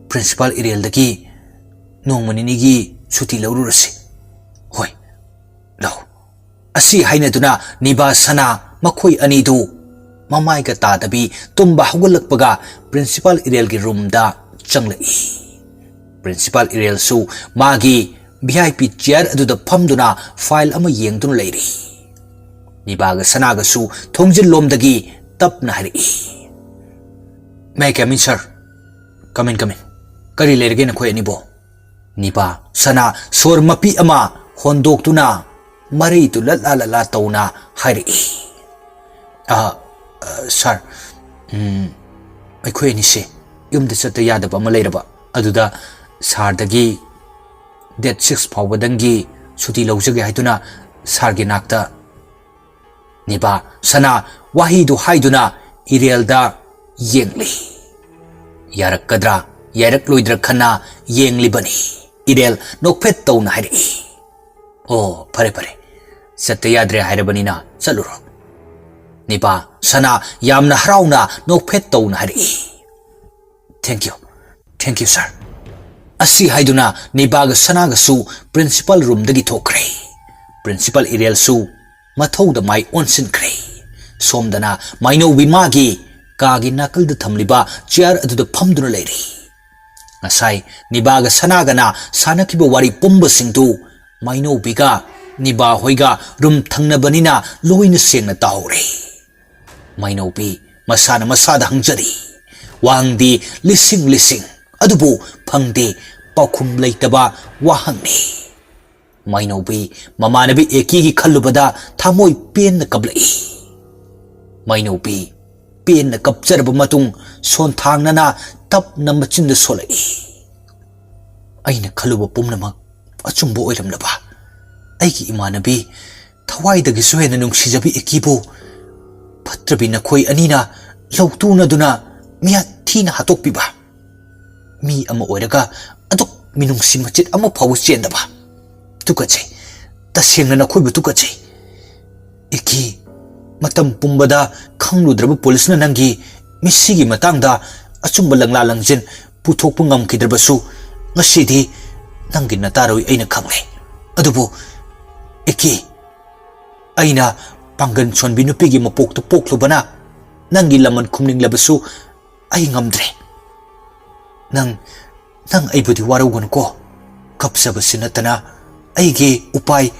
ꯄ꯭ꯔꯤꯟꯁꯤꯄꯥꯜ ꯏꯔꯦꯜꯗꯒꯤ ꯅꯣꯡꯃ ꯅꯤꯅꯤꯒꯤ ꯁꯨꯇꯤ ꯂꯧꯔꯨꯔꯁꯤ꯫ ꯍꯣꯏ, ꯂꯥꯎ꯫" ꯑꯁꯤ ꯍꯥꯏꯅꯗꯨꯅ ꯅꯤꯕꯥ ꯁꯅꯥ ꯃꯈꯣꯏ ꯑꯅꯤꯗꯨ ꯃꯃꯥꯏꯒ ꯇꯥꯗꯕꯤ ꯇꯨꯝꯕ ꯍꯧꯒꯠꯂꯛꯄꯒ ꯄ꯭ꯔꯤꯟꯁꯤꯄꯥꯜ ꯏꯔꯦꯜꯒꯤ ꯔꯨꯝꯗ ꯆꯪꯂꯛꯏ꯫ ꯄ꯭ꯔꯤꯟꯁꯤꯄꯥꯜ ꯏꯔꯦꯜꯁꯨ ꯃꯥꯒꯤ ꯚꯤ ꯑꯥꯏ ꯄꯤ ꯆꯤꯌꯥꯔ ꯑꯗꯨꯗ ꯐꯝꯗꯨꯅ ꯐꯥꯏꯜ ꯑꯃ ꯌꯦꯡꯗꯨꯅ ꯂꯩꯔꯤ꯫ ꯅꯤꯕꯥꯒ ꯁꯅꯥꯒꯁꯨ ꯊꯣꯡꯖꯤꯜꯂꯣꯝꯗꯒꯤ ꯇꯞꯅ ꯍꯥꯏꯔꯛꯏ, "May I come in, sir?" "Come in, come in꯫ ꯀꯔꯤ ꯂꯩꯔꯒꯦ ꯅꯈꯣꯏ ꯑꯅꯤꯕꯣ?" ꯅꯤꯕꯥ ꯁꯅꯥ ꯁꯣꯔ ꯃꯄꯤ ꯑꯃ ꯍꯣꯟꯗꯣꯛꯇꯨꯅ ꯃꯔꯩꯗꯨ ꯂꯠꯂꯥ ꯂꯠꯂꯥ ꯇꯧꯅ ꯍꯥꯏꯔꯛꯏ, "ꯑ, ꯑ, ꯁꯥꯔ, ꯎꯝ, ꯑꯩꯈꯣꯏ ꯑꯅꯤꯁꯦ ꯌꯨꯝꯗ ꯆꯠꯇ ꯌꯥꯗꯕ ꯑꯃ ꯂꯩꯔꯕ, ꯑꯗꯨꯗ ꯁꯥꯔꯗꯒꯤ ꯗꯦꯠ ꯁꯤꯛꯁ ꯐꯥꯎꯕꯗꯪꯒꯤ ꯁꯨꯇꯤ ꯂꯧꯖꯒꯦ ꯍꯥꯏꯗꯨꯅ ꯁꯥꯔꯒꯤ ꯅꯥꯛꯇ" ꯅꯤꯕꯥ ꯁꯅꯥ ꯋꯥꯍꯩꯗꯨ ꯍꯥꯏꯗꯨꯅ ꯏꯔꯦꯜꯗ ꯌꯦꯡꯂꯤ꯫ ꯌꯥꯔꯛꯀꯗ꯭ꯔꯥ ꯌꯥꯔꯛꯂꯣꯏꯗ꯭ꯔꯥ ꯈꯟꯅ ꯌꯦꯡꯂꯤꯕꯅꯤ꯫ ꯏꯔꯦꯜ ꯅꯣꯛꯐꯦꯠ ꯇꯧꯅ ꯍꯥꯏꯔꯛꯏ, "ꯑꯣ, ꯐꯔꯦ ꯐꯔꯦ, ꯆꯠꯇ ꯌꯥꯗ꯭ꯔꯦ ꯍꯥꯏꯔꯕꯅꯤꯅ ꯆꯠꯂꯨꯔꯣ꯫" ꯅꯤꯕꯥ ꯁꯅꯥ ꯌꯥꯝꯅ ꯍꯔꯥꯎꯅ ꯅꯣꯛꯐꯦꯠ ꯇꯧꯅ ꯍꯥꯏꯔꯛꯏ, "Thank you, thank you, sir꯫" ꯑꯁꯤ ꯍꯥꯏꯗꯨꯅ ꯅꯤꯕꯥꯒ ꯁꯅꯥꯒꯁꯨ ꯄ꯭ꯔꯤꯟꯁꯤꯄꯥꯜ ꯔꯨꯝꯗꯒꯤ ꯊꯣꯛꯈ꯭ꯔꯦ꯫ ꯄ꯭ꯔꯤꯟꯁꯤꯄꯥꯜ ꯏꯔꯦꯜꯁꯨ ꯃꯊꯧꯗ ꯃꯥꯏ ꯑꯣꯟꯁꯤꯟꯈ꯭ꯔꯦ꯫ ꯁꯣꯝꯗꯅ ꯃꯥꯏꯅꯧꯕꯤ ꯃꯥꯒꯤ ꯀꯥꯒꯤ ꯅꯥꯀꯜꯗ ꯊꯝꯂꯤꯕ ꯆꯤꯌꯥꯔ ꯑꯗꯨꯗ ꯐꯝꯗꯨꯅ ꯂꯩꯔꯤ꯫ ꯉꯁꯥꯏ ꯅꯤꯕꯥꯒ ꯁꯅꯥꯒꯅ ꯁꯥꯟꯅꯈꯤꯕ ꯋꯥꯔꯤ ꯄꯨꯝꯕꯁꯤꯡꯗꯨ ꯃꯥꯏꯅꯧꯕꯤꯒ ꯅꯤꯕꯥ ꯍꯣꯏꯒ ꯔꯨꯝ ꯊꯪꯅꯕꯅꯤꯅ ꯂꯣꯏꯅ ꯁꯦꯡꯅ ꯇꯥꯍꯧꯔꯦ꯫ ꯃꯥꯏꯅꯧꯕꯤ ꯃꯁꯥꯅ ꯃꯁꯥꯗ ꯍꯪꯖꯔꯤ꯫ ꯋꯥꯍꯪꯗꯤ ꯂꯤꯁꯤꯡ ꯂꯤꯁꯤꯡ, ꯑꯗꯨꯕꯨ ꯐꯪꯗꯦ, ꯄꯥꯎꯈꯨꯝ ꯂꯩꯇꯕ ꯋꯥꯍꯪꯅꯤ꯫ ꯃꯥꯏꯅꯧꯕꯤ ꯃꯃꯥꯟꯅꯕꯤ ꯑꯦꯀꯤꯒꯤ ꯈꯜꯂꯨꯕꯗ ꯊꯃꯣꯏ ꯄꯦꯟꯅ ꯀꯞꯂꯛꯏ꯫ ꯃꯥꯏꯅꯧꯕꯤ ꯄꯦꯟꯅ ꯀꯞꯆꯔꯕ ꯃꯇꯨꯡ ꯁꯣꯟꯊꯥꯡꯅꯅ ꯇꯞꯅ ꯃꯆꯤꯟꯗ ꯁꯣꯜꯂꯛꯏ꯫ ꯑꯩꯅ ꯈꯜꯂꯨꯕ ꯄꯨꯝꯅꯃꯛ ꯑꯆꯨꯝꯕ ꯑꯣꯏꯔꯝꯂꯕ? ꯑꯩꯒꯤ ꯏꯃꯥꯟꯅꯕꯤ, ꯊꯋꯥꯏꯗꯒꯤꯁꯨ ꯍꯦꯟꯅ ꯅꯨꯡꯁꯤꯖꯕꯤ ꯑꯦꯀꯤꯕꯨ ꯐꯠꯇ꯭ꯔꯕꯤ ꯅꯈꯣꯏ ꯑꯅꯤꯅ ꯂꯧꯇꯨꯅꯗꯨꯅ ꯃꯤꯌꯥꯠ ꯊꯤꯅ ꯍꯥꯠꯇꯣꯛꯄꯤꯕ? ꯃꯤ ꯑꯃ ꯑꯣꯏꯔꯒ ꯑꯗꯨꯛ ꯃꯤꯅꯨꯡꯁꯤ ꯃꯆꯦꯠ ꯑꯃ ꯐꯥꯎꯕ ꯆꯦꯟꯗꯕ꯫ ꯇꯨꯀꯠꯆꯩ꯫ ꯇꯁꯦꯡꯅ ꯅꯈꯣꯏꯕꯨ ꯇꯨꯀꯠꯆꯩ꯫ ꯏꯀꯤ, ꯃꯇꯝ ꯄꯨꯝꯕꯗ ꯈꯪꯂꯨꯗ꯭ꯔꯕ ꯄꯨꯂꯤꯁꯅ ꯅꯪꯒꯤ ꯃꯤꯁꯤꯒꯤ ꯃꯇꯥꯡꯗ ꯑꯆꯨꯝꯕ ꯂꯪꯂꯥ ꯂꯪꯖꯤꯟ ꯄꯨꯊꯣꯛꯄ ꯉꯝꯈꯤꯗ꯭ꯔꯕꯁꯨ, ꯉꯁꯤꯗꯤ ꯅꯪꯒꯤ ꯅꯇꯥꯔꯣꯏ ꯑꯩꯅ ꯈꯪꯂꯦ꯫ ꯑꯗꯨꯕꯨ ꯏꯀꯤ, ꯑꯩꯅ ꯄꯥꯡꯒꯟ ꯁꯣꯟꯕꯤ ꯅꯨꯄꯤꯒꯤ ꯃꯄꯣꯛꯇ ꯄꯣꯛꯂꯨꯕꯅ ꯅꯪꯒꯤ ꯂꯃꯟ ꯈꯨꯝꯅꯤꯡꯂꯕꯁꯨ ꯑꯩ ꯉꯝꯗ꯭ꯔꯦ꯫ ꯅꯪ, ꯅꯪ ꯑꯩꯕꯨꯗꯤ ꯋꯥꯔꯧꯒꯅꯨꯀꯣ꯫ ꯀꯞꯆꯕꯁꯤ ꯅꯠꯇꯅ ꯑꯩꯒꯤ ꯎꯄꯥꯏ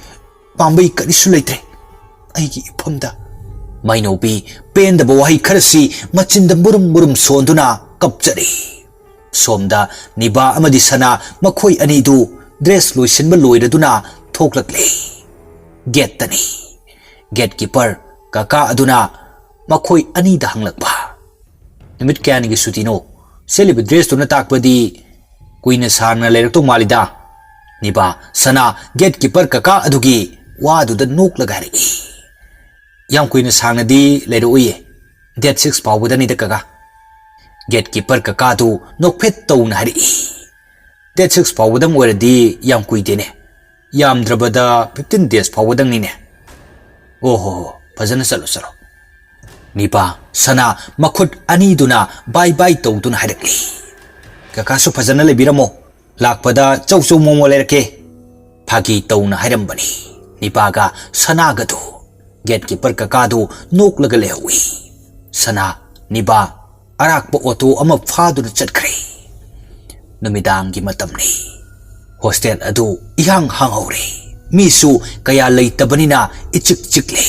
ꯄꯥꯝꯕꯩ ꯀꯔꯤꯁꯨ ꯂꯩꯇ꯭ꯔꯦ ꯑꯩꯒꯤ ꯏꯐꯝꯗ꯫ ꯃꯩꯅꯧꯕꯤ ꯄꯦꯟꯗꯕ ꯋꯥꯍꯩ ꯈꯔꯁꯤ ꯃꯆꯤꯟꯗ ꯃꯨꯔꯨꯝ ꯃꯨꯔꯨꯝ ꯁꯣꯟꯗꯨꯅ ꯀꯞꯆꯔꯤ꯫ ꯁꯣꯝꯗ ꯅꯤꯕꯥ ꯑꯃꯗꯤ ꯁꯅꯥ ꯃꯈꯣꯏ ꯑꯅꯤꯗꯨ ꯗ꯭ꯔꯦꯁ ꯂꯣꯏꯁꯤꯟꯕ ꯂꯣꯏꯔꯗꯨꯅ ꯊꯣꯛꯂꯛꯂꯤ꯫ ꯒꯦꯠꯇꯅꯤ꯫ ꯒꯦꯠ ꯀꯤꯄꯔ ꯀꯀꯥ ꯑꯗꯨꯅ ꯃꯈꯣꯏ ꯑꯅꯤꯗ ꯍꯪꯂꯛꯄ, "ꯅꯨꯃꯤꯠ ꯀꯌꯥꯅꯤꯒꯤ ꯁꯨꯇꯤꯅꯣ? ꯁꯦꯠꯂꯤꯕ ꯗ꯭ꯔꯦꯁꯇꯨꯅ ꯇꯥꯛꯄꯗꯤ ꯀꯨꯏꯅ ꯁꯥꯡꯅ ꯂꯩꯔꯛꯇꯧ ꯃꯥꯜꯂꯤꯗ?" ꯅꯤꯕꯥ ꯁꯅꯥ ꯒꯦꯠ ꯀꯤꯄꯔ ꯀꯀꯥ ꯑꯗꯨꯒꯤ ꯋꯥꯗꯨꯗ ꯅꯣꯛꯂꯒ ꯍꯥꯏꯔꯛꯏ꯫ "ꯌꯥꯝ ꯀꯨꯏꯅ ꯁꯥꯡꯅꯗꯤ ꯂꯩꯔꯛꯑꯣꯏꯌꯦ, ꯗꯦꯠ ꯁꯤꯛꯁ ꯐꯥꯎꯕꯗꯅꯤꯗ ꯀꯀꯥ꯫" ꯒꯦꯠ ꯀꯤꯄꯔ ꯀꯀꯥꯗꯨ ꯅꯣꯛꯐꯦꯠ ꯇꯧꯅ ꯍꯥꯏꯔꯛꯏ꯫ "ꯗꯦꯠ ꯁꯤꯛꯁ ꯐꯥꯎꯕꯗꯪ ꯑꯣꯏꯔꯗꯤ ꯌꯥꯝ ꯀꯨꯏꯗꯦꯅꯦ, ꯌꯥꯝꯗ꯭ꯔꯕꯗ ꯐꯤꯐꯇꯤꯟ ꯗꯦꯖ ꯐꯥꯎꯕꯗꯪꯅꯤꯅꯦ꯫ ꯑꯣ ꯍꯣ ꯍꯣ, ꯐꯖꯅ ꯆꯠꯂꯣ ꯆꯠꯂꯣ꯫" ꯅꯤꯄꯥ ꯁꯅꯥ ꯃꯈꯨꯠ ꯑꯅꯤꯗꯨꯅ ꯕꯥꯏ ꯕꯥꯏ ꯇꯧꯗꯨꯅ ꯍꯥꯏꯔꯛꯂꯤ꯫ "ꯀꯀꯥꯁꯨ ꯐꯖꯅ ꯂꯩꯕꯤꯔꯝꯃꯣ, ꯂꯥꯛꯄꯗ ꯆꯧ ꯆꯧ ꯃꯣꯃꯣ ꯂꯩꯔꯛꯀꯦ꯫" ꯐꯥꯒꯤ ꯇꯧꯅ ꯍꯥꯏꯔꯝꯕꯅꯤ ꯅꯤꯄꯥꯒ ꯁꯅꯥꯒꯗꯨ꯫ Get keeper ꯀꯀꯥꯗꯨ ꯅꯣꯛꯂꯒ ꯂꯩꯍꯧꯏ꯫ ꯁꯅꯥ, ꯅꯤꯕꯥ ꯑꯔꯥꯛꯄ ꯑꯣꯇꯣ ꯑꯃ ꯐꯥꯗꯨꯅ ꯆꯠꯈ꯭ꯔꯦ꯫ ꯅꯨꯃꯤꯗꯥꯡꯒꯤ ꯃꯇꯝꯅꯤ꯫ ꯍꯣꯁꯇꯦꯜ ꯑꯗꯨ ꯏꯍꯥꯡ ꯍꯥꯡꯍꯧꯔꯦ꯫ ꯃꯤꯁꯨ ꯀꯌꯥ ꯂꯩꯇꯕꯅꯤꯅ ꯏꯆꯤꯛ ꯆꯤꯛꯂꯦ꯫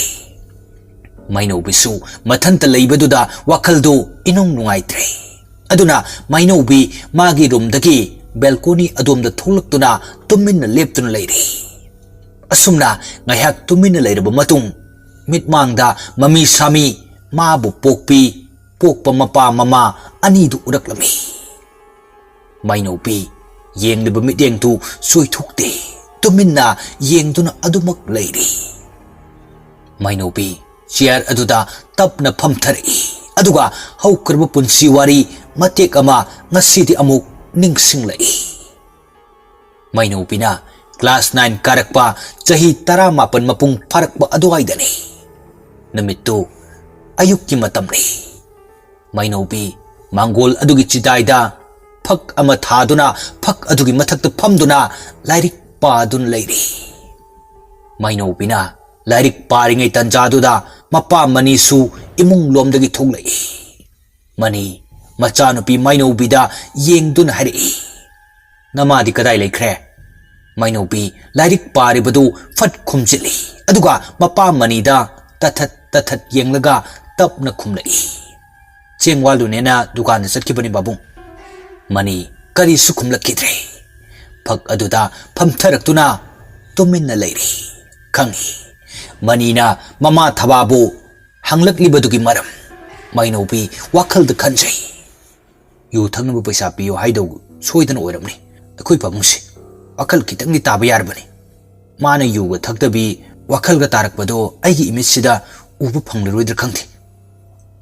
ꯃꯩꯅꯧꯕꯤꯁꯨ ꯃꯊꯟꯇ ꯂꯩꯕꯗꯨꯗ ꯋꯥꯈꯜꯗꯨ ꯏꯅꯨꯡ ꯅꯨꯡꯉꯥꯏꯇ꯭ꯔꯦ꯫ ꯑꯗꯨꯅ ꯃꯩꯅꯧꯕꯤ ꯃꯥꯒꯤ ꯔꯨꯝꯗꯒꯤ ꯕꯦꯜꯀꯣꯅꯤ ꯑꯗꯣꯝꯗ ꯊꯣꯛꯂꯛꯇꯨꯅ ꯇꯨꯃꯤꯟꯅ ꯂꯦꯞꯇꯨꯅ ꯂꯩꯔꯦ꯫ ꯑꯁꯨꯝꯅ ꯉꯥꯏꯍꯥꯛ ꯇꯨꯃꯤꯟꯅ ꯂꯩꯔꯕ ꯃꯇꯨꯡ, ꯃꯤꯠꯃꯥꯡꯗ ꯃꯃꯤ ꯁꯥꯃꯤ ꯃꯥꯕꯨ ꯄꯣꯛꯄꯤ, ꯄꯣꯛꯄ ꯃꯄꯥ ꯃꯃꯥ ꯑꯅꯤꯗꯨ ꯎꯔꯛꯂꯝꯃꯤ꯫ ꯃꯩꯅꯧꯕꯤ ꯌꯦꯡꯂꯤꯕ ꯃꯤꯠꯌꯦꯡꯗꯨ ꯆꯣꯏꯊꯣꯛꯇꯦ, ꯇꯨꯃꯤꯟꯅ ꯌꯦꯡꯗꯨꯅ ꯑꯗꯨꯃꯛ ꯂꯩꯔꯤ꯫ ꯃꯩꯅꯧꯕꯤ ꯆꯤꯌꯥꯔ ꯑꯗꯨꯗ ꯇꯞꯅ ꯐꯝꯊꯔꯛꯏ, ꯑꯗꯨꯒ ꯍꯧꯈ꯭ꯔꯕ ꯄꯨꯟꯁꯤ ꯋꯥꯔꯤ ꯃꯇꯦꯛ ꯑꯃ ꯉꯁꯤꯗꯤ ꯑꯃꯨꯛ ꯅꯤꯡꯁꯤꯡꯂꯛꯏ꯫ ꯃꯩꯅꯧꯕꯤꯅ ꯀ꯭ꯂꯥꯁ ꯅꯥꯏꯟ ꯀꯥꯔꯛꯄ ꯆꯍꯤ ꯇꯔꯥꯃꯥꯄꯟ ꯃꯄꯨꯡ ꯐꯥꯔꯛꯄ ꯑꯗꯨꯋꯥꯏꯗꯅꯤ꯫ ꯅꯨꯃꯤꯠꯇꯨ ꯑꯌꯨꯛꯀꯤ ꯃꯇꯝꯅꯤ꯫ ꯃꯩꯅꯧꯕꯤ ꯃꯥꯡꯒꯣꯜ ꯑꯗꯨꯒꯤ ꯆꯤꯗꯥꯏꯗ ꯐꯛ ꯑꯃ ꯊꯥꯗꯨꯅ ꯐꯛ ꯑꯗꯨꯒꯤ ꯃꯊꯛꯇ ꯐꯝꯗꯨꯅ ꯂꯥꯏꯔꯤꯛ ꯄꯥꯗꯨꯅ ꯂꯩꯔꯤ꯫ ꯃꯩꯅꯧꯕꯤꯅ ꯂꯥꯏꯔꯤꯛ ꯄꯥꯔꯤꯉꯩ ꯇꯟꯖꯥꯗꯨꯗ ꯃꯄꯥ ꯃꯅꯤꯁꯨ ꯏꯃꯨꯡ ꯂꯣꯝꯗꯒꯤ ꯊꯣꯛꯂꯛꯏ꯫ ꯃꯅꯤ ꯃꯆꯥꯅꯨꯄꯤ ꯃꯩꯅꯧꯕꯤꯗ ꯌꯦꯡꯗꯨꯅ ꯍꯥꯏꯔꯛꯏ, "ꯅꯃꯥꯗꯤ ꯀꯗꯥꯏ ꯂꯩꯈ꯭ꯔꯦ?" ꯃꯩꯅꯧꯕꯤ ꯂꯥꯏꯔꯤꯛ ꯄꯥꯔꯤꯕꯗꯨ ꯐꯠ ꯈꯨꯝꯖꯤꯜꯂꯤ꯫ ꯑꯗꯨꯒ ꯃꯄꯥ ꯃꯅꯤꯗ ꯇꯊꯠ ꯇꯊꯠ ꯌꯦꯡꯂꯒ ꯇꯞꯅ ꯈꯨꯝꯂꯛꯏ, "ꯆꯦꯡ ꯋꯥꯜꯂꯨꯅꯦꯅ ꯗꯨꯀꯥꯟꯗ ꯆꯠꯈꯤꯕꯅꯤ ꯄꯥꯕꯨꯡ꯫" ꯃꯅꯤ ꯀꯔꯤꯁꯨ ꯈꯨꯝꯂꯛꯈꯤꯗ꯭ꯔꯦ꯫ ꯐꯛ ꯑꯗꯨꯗ ꯐꯝꯊꯔꯛꯇꯨꯅ ꯇꯨꯃꯤꯟꯅ ꯂꯩꯔꯤ꯫ ꯈꯪꯏ, ꯃꯅꯤꯅ ꯃꯃꯥ ꯊꯕꯥꯕꯨ ꯍꯪꯂꯛꯂꯤꯕꯗꯨꯒꯤ ꯃꯔꯝ꯫ ꯃꯩꯅꯧꯕꯤ ꯋꯥꯈꯜꯗ ꯈꯟꯖꯩ, "ꯌꯨ ꯊꯛꯅꯕ ꯄꯩꯁꯥ ꯄꯤꯌꯨ ꯍꯥꯏꯗꯧ ꯁꯣꯏꯗꯅ ꯑꯣꯏꯔꯝꯅꯤ꯫ ꯑꯩꯈꯣꯏ ꯄꯥꯕꯨꯡꯁꯦ ꯋꯥꯈꯜ ꯈꯤꯇꯪꯗꯤ ꯇꯥꯕ ꯌꯥꯔꯕꯅꯤ꯫ ꯃꯥꯅ ꯌꯨꯒ ꯊꯛꯇꯕꯤ ꯋꯥꯈꯜꯒ ꯇꯥꯔꯛꯄꯗꯣ ꯑꯩꯒꯤ ꯏꯃꯤꯠꯁꯤꯗ ꯎꯕ ꯐꯪꯂꯔꯣꯏꯗ꯭ꯔꯥ ꯈꯪꯗꯦ꯫"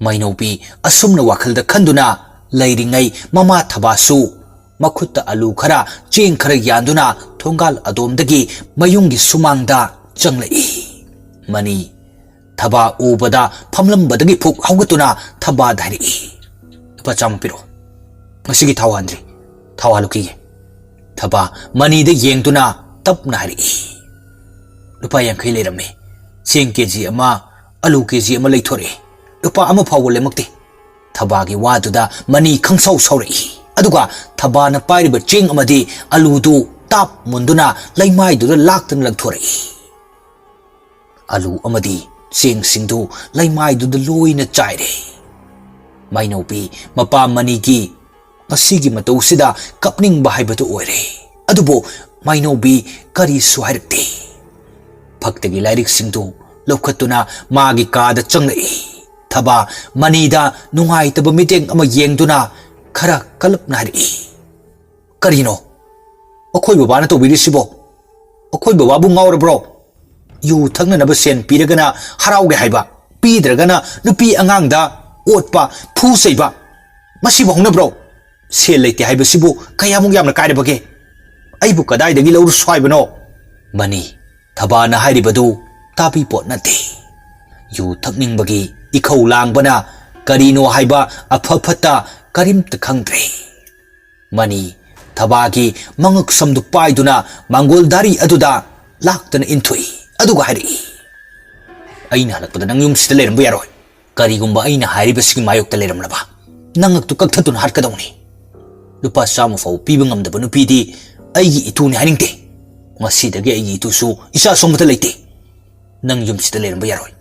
ꯃꯩꯅꯧꯕꯤ ꯑꯁꯨꯝꯅ ꯋꯥꯈꯜꯗ ꯈꯟꯗꯨꯅ ꯂꯩꯔꯤꯉꯩ, ꯃꯃꯥ ꯊꯕꯥꯁꯨ ꯃꯈꯨꯠꯇ ꯑꯂꯨ ꯈꯔ, ꯆꯦꯡ ꯈꯔ ꯌꯥꯟꯗꯨꯅ ꯊꯣꯡꯒꯥꯜ ꯑꯗꯣꯝꯗꯒꯤ ꯃꯌꯨꯝꯒꯤ ꯁꯨꯃꯥꯡꯗ ꯆꯪꯂꯛꯏ꯫ ꯃꯅꯤ ꯊꯕꯥ ꯎꯕꯗ ꯐꯝꯂꯝꯕꯗꯒꯤ ꯐꯨꯛ ꯍꯧꯒꯠꯇꯨꯅ ꯊꯕꯥꯗ ꯍꯥꯏꯔꯛꯏ, "ꯂꯨꯄꯥ ꯆꯥꯝꯃ ꯄꯤꯔꯛꯑꯣ꯫ ꯉꯁꯤꯒꯤ ꯊꯥꯎ ꯍꯥꯟꯗ꯭ꯔꯤ꯫ ꯊꯥꯎ ꯍꯥꯜꯂꯨꯈꯤꯒꯦ꯫" ꯊꯕꯥ ꯃꯅꯤꯗ ꯌꯦꯡꯗꯨꯅ ꯇꯞꯅ ꯍꯥꯏꯔꯛꯏ, "ꯂꯨꯄꯥ ꯌꯥꯡꯈꯩ ꯂꯩꯔꯝꯃꯤ꯫ ꯆꯦꯡ ꯀꯦ ꯖꯤ ꯑꯃ, ꯑꯂꯨ ꯀꯦ ꯖꯤ ꯑꯃ ꯂꯩꯊꯣꯔꯛꯏ꯫ ꯂꯨꯄꯥ ꯑꯃ ꯐꯥꯎꯕ ꯂꯦꯝꯃꯛꯇꯦ꯫" ꯊꯕꯥꯒꯤ ꯋꯥꯗꯨꯗ ꯃꯅꯤ ꯈꯪꯁꯥꯎ ꯁꯥꯎꯔꯛꯏ꯫ ꯑꯗꯨꯒ ꯊꯕꯥꯅ ꯄꯥꯏꯔꯤꯕ ꯆꯦꯡ ꯑꯃꯗꯤ ꯑꯂꯨꯗꯨ ꯇꯥꯞ ꯃꯨꯟꯗꯨꯅ ꯂꯩꯃꯥꯏꯗꯨꯗ ꯂꯥꯛꯇꯨꯅ ꯂꯪꯊꯣꯔꯛꯏ꯫ ꯑꯂꯨ ꯑꯃꯗꯤ ꯆꯦꯡꯁꯤꯡꯗꯨ ꯂꯩꯃꯥꯏꯗꯨꯗ ꯂꯣꯏꯅ ꯆꯥꯏꯔꯦ꯫ ꯃꯩꯅꯧꯕꯤ ꯃꯄꯥ ꯃꯅꯤꯒꯤ ꯃꯁꯤꯒꯤ ꯃꯇꯧꯁꯤꯗ ꯀꯞꯅꯤꯡꯕ ꯍꯥꯏꯕꯗꯨ ꯑꯣꯏꯔꯦ꯫ ꯑꯗꯨꯕꯨ ꯃꯩꯅꯧꯕꯤ ꯀꯔꯤꯁꯨ ꯍꯥꯏꯔꯛꯇꯦ꯫ ꯐꯛꯇꯒꯤ ꯂꯥꯏꯔꯤꯛꯁꯤꯡꯗꯨ ꯂꯧꯈꯠꯇꯨꯅ ꯃꯥꯒꯤ ꯀꯥꯗ ꯆꯪꯂꯛꯏ꯫ ꯊꯕꯥ ꯃꯅꯤꯗ ꯅꯨꯡꯉꯥꯏꯇꯕ ꯃꯤꯠꯌꯦꯡ ꯑꯃ ꯌꯦꯡꯗꯨꯅ ꯈꯔ ꯀꯜꯂꯞꯅ ꯍꯥꯏꯔꯛꯏ, "ꯀꯔꯤꯅꯣ ꯑꯩꯈꯣꯏ ꯕꯕꯥꯅ ꯇꯧꯕꯤꯔꯤꯁꯤꯕꯣ? ꯑꯩꯈꯣꯏ ꯕꯕꯥꯕꯨ ꯉꯥꯎꯔꯕ꯭ꯔꯣ? ꯌꯨ ꯊꯛꯅꯅꯕ ꯁꯦꯟ ꯄꯤꯔꯒꯅ ꯍꯔꯥꯎꯒꯦ ꯍꯥꯏꯕ, ꯄꯤꯗ꯭ꯔꯒꯅ ꯅꯨꯄꯤ ꯑꯉꯥꯡꯗ ꯑꯣꯠꯄ, ꯐꯨ ꯆꯩꯕ, ꯃꯁꯤꯕꯨ ꯍꯧꯅꯕ꯭ꯔꯣ? ꯁꯦꯜ ꯂꯩꯇꯦ ꯍꯥꯏꯕꯁꯤꯕꯨ ꯀꯌꯥꯃꯨꯛ ꯌꯥꯝꯅ ꯀꯥꯏꯔꯕꯒꯦ? ꯑꯩꯕꯨ ꯀꯗꯥꯏꯗꯒꯤ ꯂꯧꯔꯁꯨ ꯍꯥꯏꯕꯅꯣ?" ꯃꯅꯤ, ꯊꯕꯥꯅ ꯍꯥꯏꯔꯤꯕꯗꯨ ꯇꯥꯕꯤ ꯄꯣꯠ ꯅꯠꯇꯦ꯫ ꯌꯨ ꯊꯛꯅꯤꯡꯕꯒꯤ ꯏꯈꯧ ꯂꯥꯡꯕꯅ ꯀꯔꯤꯅꯣ ꯍꯥꯏꯕ ꯑꯐ ꯐꯠꯇ ꯀꯔꯤꯝꯇ ꯈꯪꯗ꯭ꯔꯦ꯫ ꯃꯅꯤ, ꯊꯕꯥꯒꯤ ꯃꯉꯛ ꯁꯝꯗꯨ ꯄꯥꯏꯗꯨꯅ ꯃꯪꯒꯣꯜ ꯗꯥꯔꯤ ꯑꯗꯨꯗ ꯂꯥꯛꯇꯅ ꯏꯟꯊꯣꯛꯏ꯫ ꯑꯗꯨꯒ ꯍꯥꯏꯔꯛꯏ, "ꯑꯩꯅ ꯍꯜꯂꯛꯄꯗ ꯅꯪ ꯌꯨꯝꯁꯤꯗ ꯂꯩꯔꯝꯕ ꯌꯥꯔꯣꯏ꯫ ꯀꯔꯤꯒꯨꯝꯕ ꯑꯩꯅ ꯍꯥꯏꯔꯤꯕꯁꯤꯒꯤ ꯃꯥꯌꯣꯛꯇ ꯂꯩꯔꯝꯂꯕ, ꯅꯉꯛꯇꯨ ꯀꯛꯊꯠꯇꯨꯅ ꯍꯥꯠꯀꯗꯧꯅꯤ꯫ ꯂꯨꯄꯥ ꯆꯥꯝꯃ ꯐꯥꯎ ꯄꯤꯕ ꯉꯝꯗꯕ ꯅꯨꯄꯤꯗꯤ ꯑꯩꯒꯤ ꯏꯇꯨꯅꯤ ꯍꯥꯏꯅꯤꯡꯗꯦ꯫ ꯉꯁꯤꯗꯒꯤ ꯑꯩꯒꯤ ꯏꯇꯨꯁꯨ ꯏꯆꯥꯁꯨ ꯑꯃꯠꯇ ꯂꯩꯇꯦ꯫ ꯅꯪ ꯌꯨꯝꯁꯤꯗ ꯂꯩꯔꯝꯕ ꯌꯥꯔꯣꯏ꯫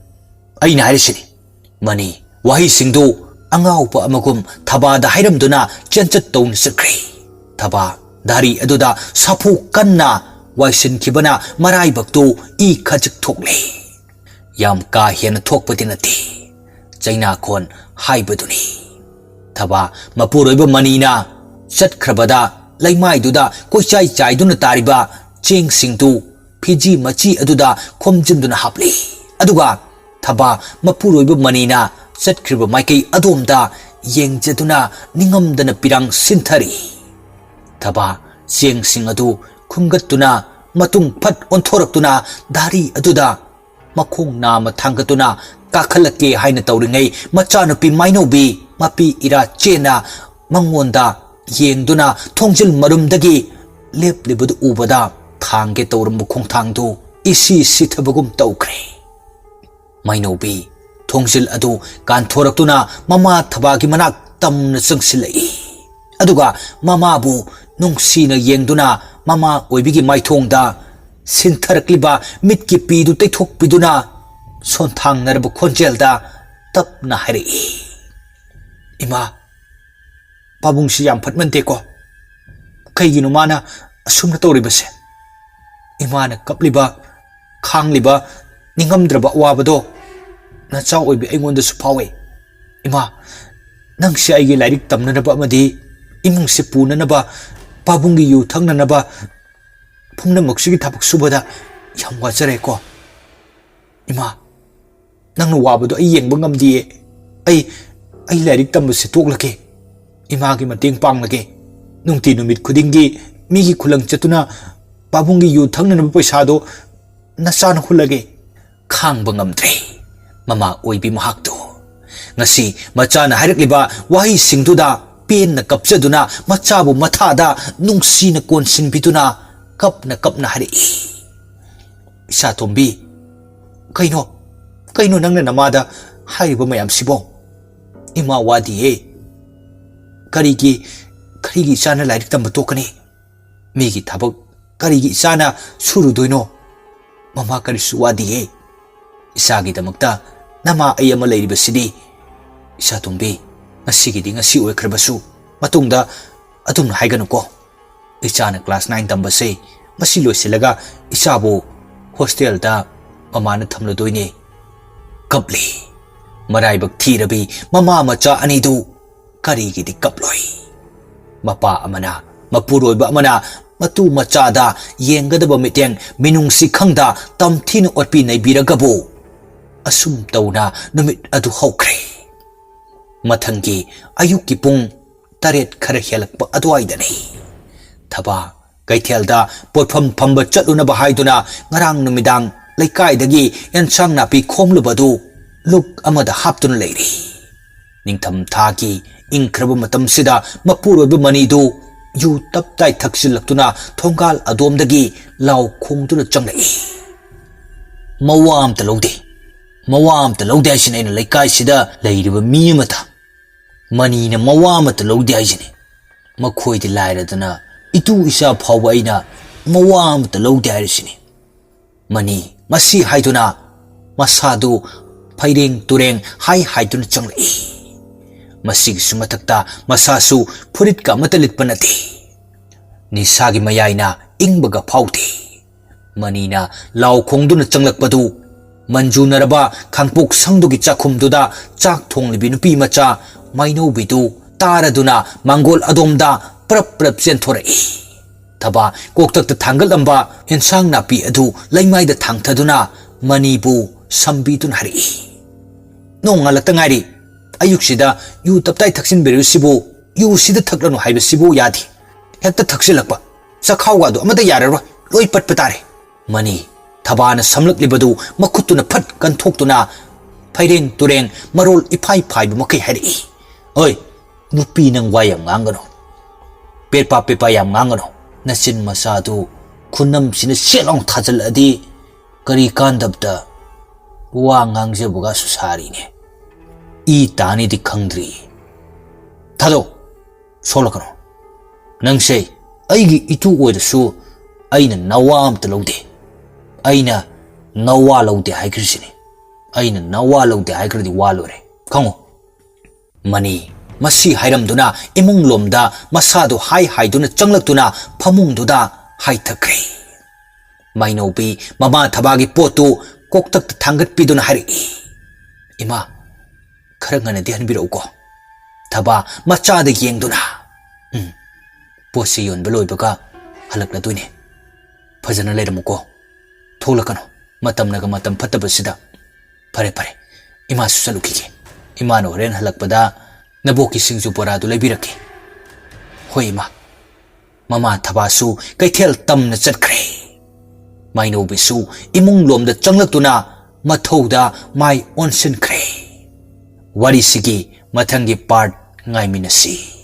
ꯑꯩꯅ ꯍꯥꯏꯔꯤꯁꯤꯅꯤ꯫" ꯃꯅꯤ, ꯋꯥꯍꯩꯁꯤꯡꯗꯨ ꯑꯉꯥꯎꯕ ꯑꯃꯒꯨꯝ ꯊꯕꯥꯗ ꯍꯥꯏꯔꯝꯗꯨꯅ ꯆꯦꯟꯆꯠ ꯇꯧꯅ ꯆꯠꯈ꯭ꯔꯦ꯫ ꯊꯕꯥ ꯗꯥꯔꯤ ꯑꯗꯨꯗ ꯁꯥꯐꯨ ꯀꯟꯅ ꯋꯥꯏꯁꯤꯟꯈꯤꯕꯅ ꯃꯔꯥꯏꯕꯛꯇꯨ ꯏ ꯈꯖꯤꯛ ꯊꯣꯛꯂꯦ꯫ ꯌꯥꯝ ꯀꯥ ꯍꯦꯟꯅ ꯊꯣꯛꯄꯗꯤ ꯅꯠꯇꯦ, ꯆꯩꯅꯥꯈꯣꯟ ꯍꯥꯏꯕꯗꯨꯅꯤ꯫ ꯊꯕꯥ ꯃꯄꯨꯔꯣꯏꯕ ꯃꯅꯤꯅ ꯆꯠꯈ꯭ꯔꯕꯗ ꯂꯩꯃꯥꯏꯗꯨꯗ ꯀꯣꯏꯆꯥꯏ ꯆꯥꯏꯗꯨꯅ ꯇꯥꯔꯤꯕ ꯆꯦꯡꯁꯤꯡꯗꯨ ꯐꯤꯖꯤ ꯃꯆꯤ ꯑꯗꯨꯗ ꯈꯣꯝꯖꯤꯟꯗꯨꯅ ꯍꯥꯞꯂꯤ꯫ ꯑꯗꯨꯒ ꯊꯕꯥ ꯃꯄꯨꯔꯣꯏꯕ ꯃꯅꯤꯅ ꯆꯠꯈ꯭ꯔꯤꯕ ꯃꯥꯏꯀꯩ ꯑꯗꯣꯝꯗ ꯌꯦꯡꯖꯗꯨꯅ ꯅꯤꯡꯉꯝꯗꯅ ꯄꯤꯔꯥꯡ ꯁꯤꯟꯊꯔꯤ꯫ ꯊꯕꯥ ꯆꯦꯡꯁꯤꯡ ꯑꯗꯨ ꯈꯨꯟꯒꯠꯇꯨꯅ ꯃꯇꯨꯡ ꯐꯠ ꯑꯣꯟꯊꯣꯔꯛꯇꯨꯅ ꯗꯥꯔꯤ ꯑꯗꯨꯗ ꯃꯈꯣꯡ ꯅꯥꯝꯃ ꯊꯥꯡꯒꯠꯇꯨꯅ ꯀꯥꯈꯠꯂꯛꯀꯦ ꯍꯥꯏꯅ ꯇꯧꯔꯤꯉꯩ, ꯃꯆꯥꯅꯨꯄꯤ ꯃꯥꯏꯅꯧꯕꯤ ꯃꯄꯤ ꯏꯔꯥ ꯆꯦꯟꯅ ꯃꯉꯣꯟꯗ ꯌꯦꯡꯗꯨꯅ ꯊꯣꯡꯖꯤꯜ ꯃꯔꯨꯝꯗꯒꯤ ꯂꯦꯞꯂꯤꯕꯗꯨ ꯎꯕꯗ ꯊꯥꯡꯒꯦ ꯇꯧꯔꯝꯕ ꯈꯣꯡꯊꯥꯡꯗꯨ ꯏꯁꯤ ꯁꯤꯊꯕꯒꯨꯝ ꯇꯧꯈ꯭ꯔꯦ꯫ ꯃꯥꯏꯅꯧꯕꯤ ꯊꯣꯡꯖꯤꯜ ꯑꯗꯨ ꯀꯥꯟꯊꯣꯔꯛꯇꯨꯅ ꯃꯃꯥ ꯊꯕꯥꯒꯤ ꯃꯅꯥꯛ ꯇꯝꯅ ꯆꯪꯁꯤꯜꯂꯛꯏ꯫ ꯑꯗꯨꯒ ꯃꯃꯥꯕꯨ ꯅꯨꯡꯁꯤꯅ ꯌꯦꯡꯗꯨꯅ ꯃꯃꯥ ꯑꯣꯏꯕꯤꯒꯤ ꯃꯥꯏꯊꯣꯡꯗ ꯁꯤꯟꯊꯔꯛꯂꯤꯕ ꯃꯤꯠꯀꯤ ꯄꯤꯗꯨ ꯇꯩꯊꯣꯛꯄꯤꯗꯨꯅ ꯁꯣꯟꯊꯥꯡꯅꯔꯕ ꯈꯣꯟꯖꯦꯜꯗ ꯇꯞꯅ ꯍꯥꯏꯔꯛꯏ, "ꯏꯃꯥ, ꯄꯥꯕꯨꯡꯁꯤ ꯌꯥꯝ ꯐꯠꯃꯟꯗꯦꯀꯣ꯫ ꯀꯩꯒꯤꯅꯣ ꯃꯥꯅ ꯑꯁꯨꯝꯅ ꯇꯧꯔꯤꯕꯁꯦ? ꯏꯃꯥꯅ ꯀꯞꯂꯤꯕ, ꯈꯥꯡꯂꯤꯕ, ꯅꯤꯡꯉꯝꯗ꯭ꯔꯕ ꯑꯋꯥꯕꯗꯣ ꯅꯆꯥ ꯑꯣꯏꯕꯤ ꯑꯩꯉꯣꯟꯗꯁꯨ ꯐꯥꯎꯏ꯫ ꯏꯃꯥ, ꯅꯪꯁꯦ ꯑꯩꯒꯤ ꯂꯥꯏꯔꯤꯛ ꯇꯝꯅꯅꯕ ꯑꯃꯗꯤ ꯏꯃꯨꯡꯁꯦ ꯄꯨꯅꯅꯕ, ꯄꯥꯕꯨꯡꯒꯤ ꯌꯨ ꯊꯛꯅꯅꯕ ꯄꯨꯝꯅꯃꯛꯁꯤꯒꯤ ꯊꯕꯛ ꯁꯨꯕꯗ ꯌꯥꯝ ꯋꯥꯖꯔꯦꯀꯣ꯫ ꯏꯃꯥ, ꯅꯪꯅ ꯋꯥꯕꯗꯣ ꯑꯩ ꯌꯦꯡꯕ ꯉꯝꯗꯤꯌꯦ꯫ ꯑꯩ, ꯑꯩ ꯂꯥꯏꯔꯤꯛ ꯇꯝꯕꯁꯦ ꯇꯣꯛꯂꯒꯦ꯫ ꯏꯃꯥꯒꯤ ꯃꯇꯦꯡ ꯄꯥꯡꯂꯒꯦ꯫ ꯅꯨꯡꯇꯤ ꯅꯨꯃꯤꯠ ꯈꯨꯗꯤꯡꯒꯤ ꯃꯤꯒꯤ ꯈꯨꯂꯪ ꯆꯠꯇꯨꯅ ꯄꯥꯕꯨꯡꯒꯤ ꯌꯨ ꯊꯛꯅꯅꯕ ꯄꯩꯁꯥꯗꯣ ꯅꯆꯥꯅ ꯍꯨꯜꯂꯒꯦ꯫ ꯈꯥꯡꯕ ꯉꯝꯗ꯭ꯔꯦ ꯃꯃꯥ ꯑꯣꯏꯕꯤ ꯃꯍꯥꯛꯇꯨ꯫ ꯉꯁꯤ ꯃꯆꯥꯅ ꯍꯥꯏꯔꯛꯂꯤꯕ ꯋꯥꯍꯩꯁꯤꯡꯗꯨꯗ ꯄꯦꯟꯅ ꯀꯞꯆꯗꯨꯅ ꯃꯆꯥꯕꯨ ꯃꯊꯥꯗ ꯅꯨꯡꯁꯤꯅ ꯀꯣꯟꯁꯤꯟꯕꯤꯗꯨꯅ ꯀꯞꯅ ꯀꯞꯅ ꯍꯥꯏꯔꯛꯏ, "ꯏꯆꯥꯇꯣꯝꯕꯤ, ꯀꯩꯅꯣ, ꯀꯩꯅꯣ ꯅꯪꯅ ꯅꯃꯥꯗ ꯍꯥꯏꯔꯤꯕ ꯃꯌꯥꯝꯁꯤꯕꯣ? ꯏꯃꯥ ꯋꯥꯗꯤꯌꯦ꯫ ꯀꯔꯤꯒꯤ, ꯀꯔꯤꯒꯤ ꯏꯆꯥꯅ ꯂꯥꯏꯔꯤꯛ ꯇꯝꯕ ꯇꯣꯛꯀꯅꯤ? ꯃꯤꯒꯤ ꯊꯕꯛ ꯀꯔꯤꯒꯤ ꯏꯆꯥꯅ ꯁꯨꯔꯨꯗꯣꯏꯅꯣ? ꯃꯃꯥ ꯀꯔꯤꯁꯨ ꯋꯥꯗꯤꯌꯦ꯫ ꯏꯆꯥꯒꯤꯗꯃꯛꯇ ꯅꯃꯥ ꯑꯩ ꯑꯃ ꯂꯩꯔꯤꯕꯁꯤꯗꯤ꯫ ꯏꯆꯥꯇꯣꯝꯕꯤ, ꯉꯁꯤꯒꯤꯗꯤ ꯉꯁꯤ ꯑꯣꯏꯈ꯭ꯔꯕꯁꯨ ꯃꯇꯨꯡꯗ ꯑꯗꯨꯝꯅ ꯍꯥꯏꯒꯅꯨꯀꯣ꯫ ꯏꯆꯥꯅ ꯀ꯭ꯂꯥꯁ ꯅꯥꯏꯟ ꯇꯝꯕꯁꯦ ꯃꯁꯤ ꯂꯣꯏꯁꯤꯜꯂꯒ ꯏꯆꯥꯕꯨ ꯍꯣꯁꯇꯦꯜꯗ ꯃꯃꯥꯅ ꯊꯝꯂꯗꯣꯏꯅꯦ"꯫ ꯀꯞꯂꯤ꯫ ꯃꯔꯥꯏꯕꯛ ꯊꯤꯔꯕꯤ ꯃꯃꯥ ꯃꯆꯥ ꯑꯅꯤꯗꯨ ꯀꯔꯤꯒꯤꯗꯤ ꯀꯞꯂꯣꯏ? ꯃꯄꯥ ꯑꯃꯅ, ꯃꯄꯨꯔꯣꯏꯕ ꯑꯃꯅ ꯃꯇꯨ ꯃꯆꯥꯗ ꯌꯦꯡꯒꯗꯕ ꯃꯤꯠꯌꯦꯡ ꯃꯤꯅꯨꯡꯁꯤ ꯈꯪꯗ ꯇꯝꯊꯤꯅ ꯑꯣꯠꯄꯤ ꯅꯩꯕꯤꯔꯒꯕꯨ ꯑꯁꯨꯝ ꯇꯧꯅ ꯅꯨꯃꯤꯠ ꯑꯗꯨ ꯍꯧꯈ꯭ꯔꯦ꯫ ꯃꯊꯪꯒꯤ ꯑꯌꯨꯛꯀꯤ ꯄꯨꯡ ꯇꯔꯦꯠ ꯈꯔ ꯍꯦꯜꯂꯛꯄ ꯑꯗꯨꯋꯥꯏꯗꯅꯤ꯫ ꯊꯕꯥ ꯀꯩꯊꯦꯜꯗ ꯄꯣꯠꯐꯝ ꯐꯝꯕ ꯆꯠꯂꯨꯅꯕ ꯍꯥꯏꯗꯨꯅ ꯉꯔꯥꯡ ꯅꯨꯃꯤꯗꯥꯡ ꯂꯩꯀꯥꯏꯗꯒꯤ ꯑꯦꯟꯁꯥꯡ ꯅꯥꯄꯤ ꯈꯣꯝꯂꯨꯕꯗꯨ ꯂꯨꯛ ꯑꯃꯗ ꯍꯥꯞꯇꯨꯅ ꯂꯩꯔꯤ꯫ ꯅꯤꯡꯊꯝ ꯊꯥꯒꯤ ꯏꯪꯈ꯭ꯔꯕ ꯃꯇꯝꯁꯤꯗ ꯃꯄꯨꯔꯣꯏꯕ ꯃꯅꯤꯗꯨ ꯌꯨ ꯇꯞꯇꯥꯏ ꯊꯛꯆꯤꯜꯂꯛꯇꯨꯅ ꯊꯣꯡꯒꯥꯜ ꯑꯗꯣꯝꯗꯒꯤ ꯂꯥꯎ ꯈꯣꯡꯗꯨꯅ ꯆꯪꯂꯛꯏ꯫ "ꯃꯋꯥ ꯑꯝꯇ ꯂꯧꯗꯦ, ꯃꯋꯥ ꯑꯝꯇ ꯂꯧꯗꯦ ꯍꯥꯏꯁꯤꯅ ꯑꯩꯅ ꯂꯩꯀꯥꯏꯁꯤꯗ ꯂꯩꯔꯤꯕ ꯃꯤ ꯑꯃꯗ꯫ ꯃꯅꯤꯅ ꯃꯋꯥ ꯑꯃꯠꯇ ꯂꯧꯗꯦ ꯍꯥꯏꯁꯤꯅꯤ꯫ ꯃꯈꯣꯏꯗꯤ ꯂꯥꯏꯔꯗꯅ ꯏꯇꯨ ꯏꯆꯥ ꯐꯥꯎꯕ ꯑꯩꯅ ꯃꯋꯥ ꯑꯃꯠꯇ ꯂꯧꯗꯦ ꯍꯥꯏꯔꯤꯁꯤꯅꯤ꯫ ꯃꯅꯤ ꯃꯁꯤ" ꯍꯥꯏꯗꯨꯅ ꯃꯁꯥꯗꯨ ꯐꯩꯔꯦꯡ ꯇꯨꯔꯦꯡ ꯍꯥꯏ ꯍꯥꯏꯗꯨꯅ ꯆꯪꯂꯛꯏ꯫ ꯃꯁꯤꯒꯤꯁꯨ ꯃꯊꯛꯇ ꯃꯁꯥꯁꯨ ꯐꯨꯔꯤꯠꯀ ꯑꯃꯠꯇ ꯂꯤꯠꯄ ꯅꯠꯇꯦ꯫ ꯅꯤꯁꯥꯒꯤ ꯃꯌꯥꯏꯅ ꯏꯪꯕꯒ ꯐꯥꯎꯗꯦ꯫ ꯃꯅꯤꯅ ꯂꯥꯎ ꯈꯣꯡꯗꯨꯅ ꯆꯪꯂꯛꯄꯗꯨ ꯃꯟꯖꯨꯅꯔꯕ ꯈꯥꯡꯄꯣꯛ ꯁꯪꯗꯨꯒꯤ ꯆꯥꯛꯈꯨꯝꯗꯨꯗ ꯆꯥꯛ ꯊꯣꯡꯂꯤꯕꯤ ꯅꯨꯄꯤ ꯃꯆꯥ ꯃꯥꯏꯅꯧꯕꯤꯗꯨ ꯇꯥꯔꯗꯨꯅ ꯃꯥꯡꯒꯣꯜ ꯑꯗꯣꯝꯗ ꯄ꯭ꯔꯞ ꯄ꯭ꯔꯞ ꯆꯦꯟꯊꯣꯔꯛꯏ꯫ ꯊꯕꯥ ꯀꯣꯛꯇꯛꯇ ꯊꯥꯡꯒꯠꯂꯝꯕ ꯑꯦꯟꯁꯥꯡ ꯅꯥꯄꯤ ꯑꯗꯨ ꯂꯩꯃꯥꯏꯗ ꯊꯥꯡꯊꯗꯨꯅ ꯃꯅꯤꯕꯨ ꯁꯝꯕꯤꯗꯨꯅ ꯍꯥꯏꯔꯛꯏ, "ꯅꯣꯡꯉꯥꯜꯂꯛꯇ ꯉꯥꯏꯔꯤ꯫ ꯑꯌꯨꯛꯁꯤꯗ ꯌꯨ ꯇꯞꯇꯥꯏ ꯊꯛꯆꯤꯟꯕꯤꯔꯤꯕꯁꯤꯕꯨ ꯌꯨꯁꯤꯗ ꯊꯛꯂꯅꯨ ꯍꯥꯏꯕꯁꯤꯕꯨ ꯌꯥꯗꯦ꯫ ꯍꯦꯛꯇ ꯊꯛꯆꯤꯜꯂꯛꯄ꯫ ꯆꯈꯥꯎꯒꯗꯣ ꯑꯃꯠꯇ ꯌꯥꯔꯔꯣꯏ, ꯂꯣꯏ ꯄꯠꯄ ꯇꯥꯔꯦ꯫ ꯃꯅꯤ, ꯊꯕꯥꯅ ꯁꯝꯂꯛꯂꯤꯕꯗꯨ ꯃꯈꯨꯠꯇꯨꯅ ꯐꯠ ꯀꯟꯊꯣꯛꯇꯨꯅ ꯐꯩꯔꯦꯡ ꯇꯨꯔꯦꯡ ꯃꯔꯣꯜ ꯏꯐꯥꯏ ꯐꯥꯏꯕ ꯃꯈꯩ ꯍꯥꯏꯔꯛꯏ꯫ "ꯑꯣꯏ, ꯅꯨꯄꯤ, ꯅꯪ ꯋꯥ ꯌꯥꯝ ꯉꯥꯡꯒꯅꯨ꯫ ꯄꯦꯠꯄꯥ ꯄꯦꯠꯄꯥ ꯌꯥꯝ ꯉꯥꯡꯒꯅꯨ꯫ ꯅꯆꯤꯟ ꯃꯆꯥꯗꯨ ꯈꯨꯅꯝꯁꯤꯅ ꯁꯦꯠ ꯂꯥꯎ ꯊꯥꯖꯤꯜꯂꯛꯑꯗꯤ ꯀꯔꯤ ꯀꯥꯟꯗꯕꯗ ꯋꯥ ꯉꯥꯡꯖꯕꯒꯁꯨ ꯁꯥꯔꯤꯅꯦ꯫ ꯏ ꯇꯥꯅꯤꯗꯤ ꯈꯪꯗ꯭ꯔꯤ꯫ ꯊꯥꯗꯣꯛ, ꯁꯣꯛꯂꯛꯀꯅꯨ꯫ ꯅꯪꯁꯦ ꯑꯩꯒꯤ ꯏꯇꯨ ꯑꯣꯏꯔꯁꯨ ꯑꯩꯅ ꯅꯋꯥ ꯑꯝꯇ ꯂꯧꯗꯦ꯫ ꯑꯩꯅ ꯅꯋꯥ ꯂꯧꯗꯦ ꯍꯥꯏꯈ꯭ꯔꯤꯁꯤꯅꯤ꯫ ꯑꯩꯅ ꯅꯋꯥ ꯂꯧꯗꯦ ꯍꯥꯏꯈ꯭ꯔꯗꯤ ꯋꯥ ꯂꯣꯏꯔꯦ, ꯈꯪꯉꯨ꯫" ꯃꯅꯤ, ꯃꯁꯤ ꯍꯥꯏꯔꯝꯗꯨꯅ ꯏꯃꯨꯡ ꯂꯣꯝꯗ ꯃꯁꯥꯗꯨ ꯍꯥꯏ ꯍꯥꯏꯗꯨꯅ ꯆꯪꯂꯛꯇꯨꯅ ꯐꯃꯨꯡꯗꯨꯗ ꯍꯥꯏꯊꯈ꯭ꯔꯦ꯫ ꯃꯥꯏꯅꯧꯕꯤ ꯃꯃꯥ ꯊꯕꯥꯒꯤ ꯄꯣꯠꯇꯨ ꯀꯣꯛꯇꯛꯇ ꯊꯥꯡꯒꯠꯄꯤꯗꯨꯅ ꯍꯥꯏꯔꯛꯏ, "ꯏꯃꯥ, ꯈꯔ ꯉꯟꯅꯗꯤ ꯍꯟꯕꯤꯔꯛꯎꯀꯣ꯫" ꯊꯕꯥ ꯃꯆꯥꯗ ꯌꯦꯡꯗꯨꯅ, "ꯎꯝ, ꯄꯣꯠꯁꯤ ꯌꯣꯟꯕ ꯂꯣꯏꯕꯒ ꯍꯜꯂꯛꯂꯗꯣꯏꯅꯦ꯫ ꯐꯖꯅ ꯂꯩꯔꯝꯃꯨꯀꯣ꯫ ꯊꯣꯛꯂꯛꯀꯅꯨ, ꯃꯇꯝꯅꯒ ꯃꯇꯝ ꯐꯠꯇꯕꯁꯤꯗ꯫ ꯐꯔꯦ, ꯐꯔꯦ, ꯏꯃꯥꯁꯨ ꯆꯠꯂꯨꯈꯤꯒꯦ꯫ ꯏꯃꯥꯅ ꯍꯣꯔꯦꯟ ꯍꯜꯂꯛꯄꯗ ꯅꯕꯣꯛꯀꯤ ꯁꯤꯡꯖꯨ ꯕꯣꯔꯥꯗꯨ ꯂꯩꯕꯤꯔꯛꯀꯦ꯫" "ꯍꯣꯏ, ꯏꯃꯥ꯫" ꯃꯃꯥ ꯊꯕꯥꯁꯨ ꯀꯩꯊꯦꯜ ꯇꯝꯅ ꯆꯠꯈ꯭ꯔꯦ꯫ ꯃꯥꯏꯅꯧꯕꯤꯁꯨ ꯏꯃꯨꯡ ꯂꯣꯝꯗ ꯆꯪꯂꯛꯇꯨꯅ ꯃꯊꯧꯗ ꯃꯥꯏ ꯑꯣꯟꯁꯤꯟꯈ꯭ꯔꯦ꯫ ꯋꯥꯔꯤꯁꯤꯒꯤ ꯃꯊꯪꯒꯤ part ꯉꯥꯏꯃꯤꯟꯅꯁꯤ꯫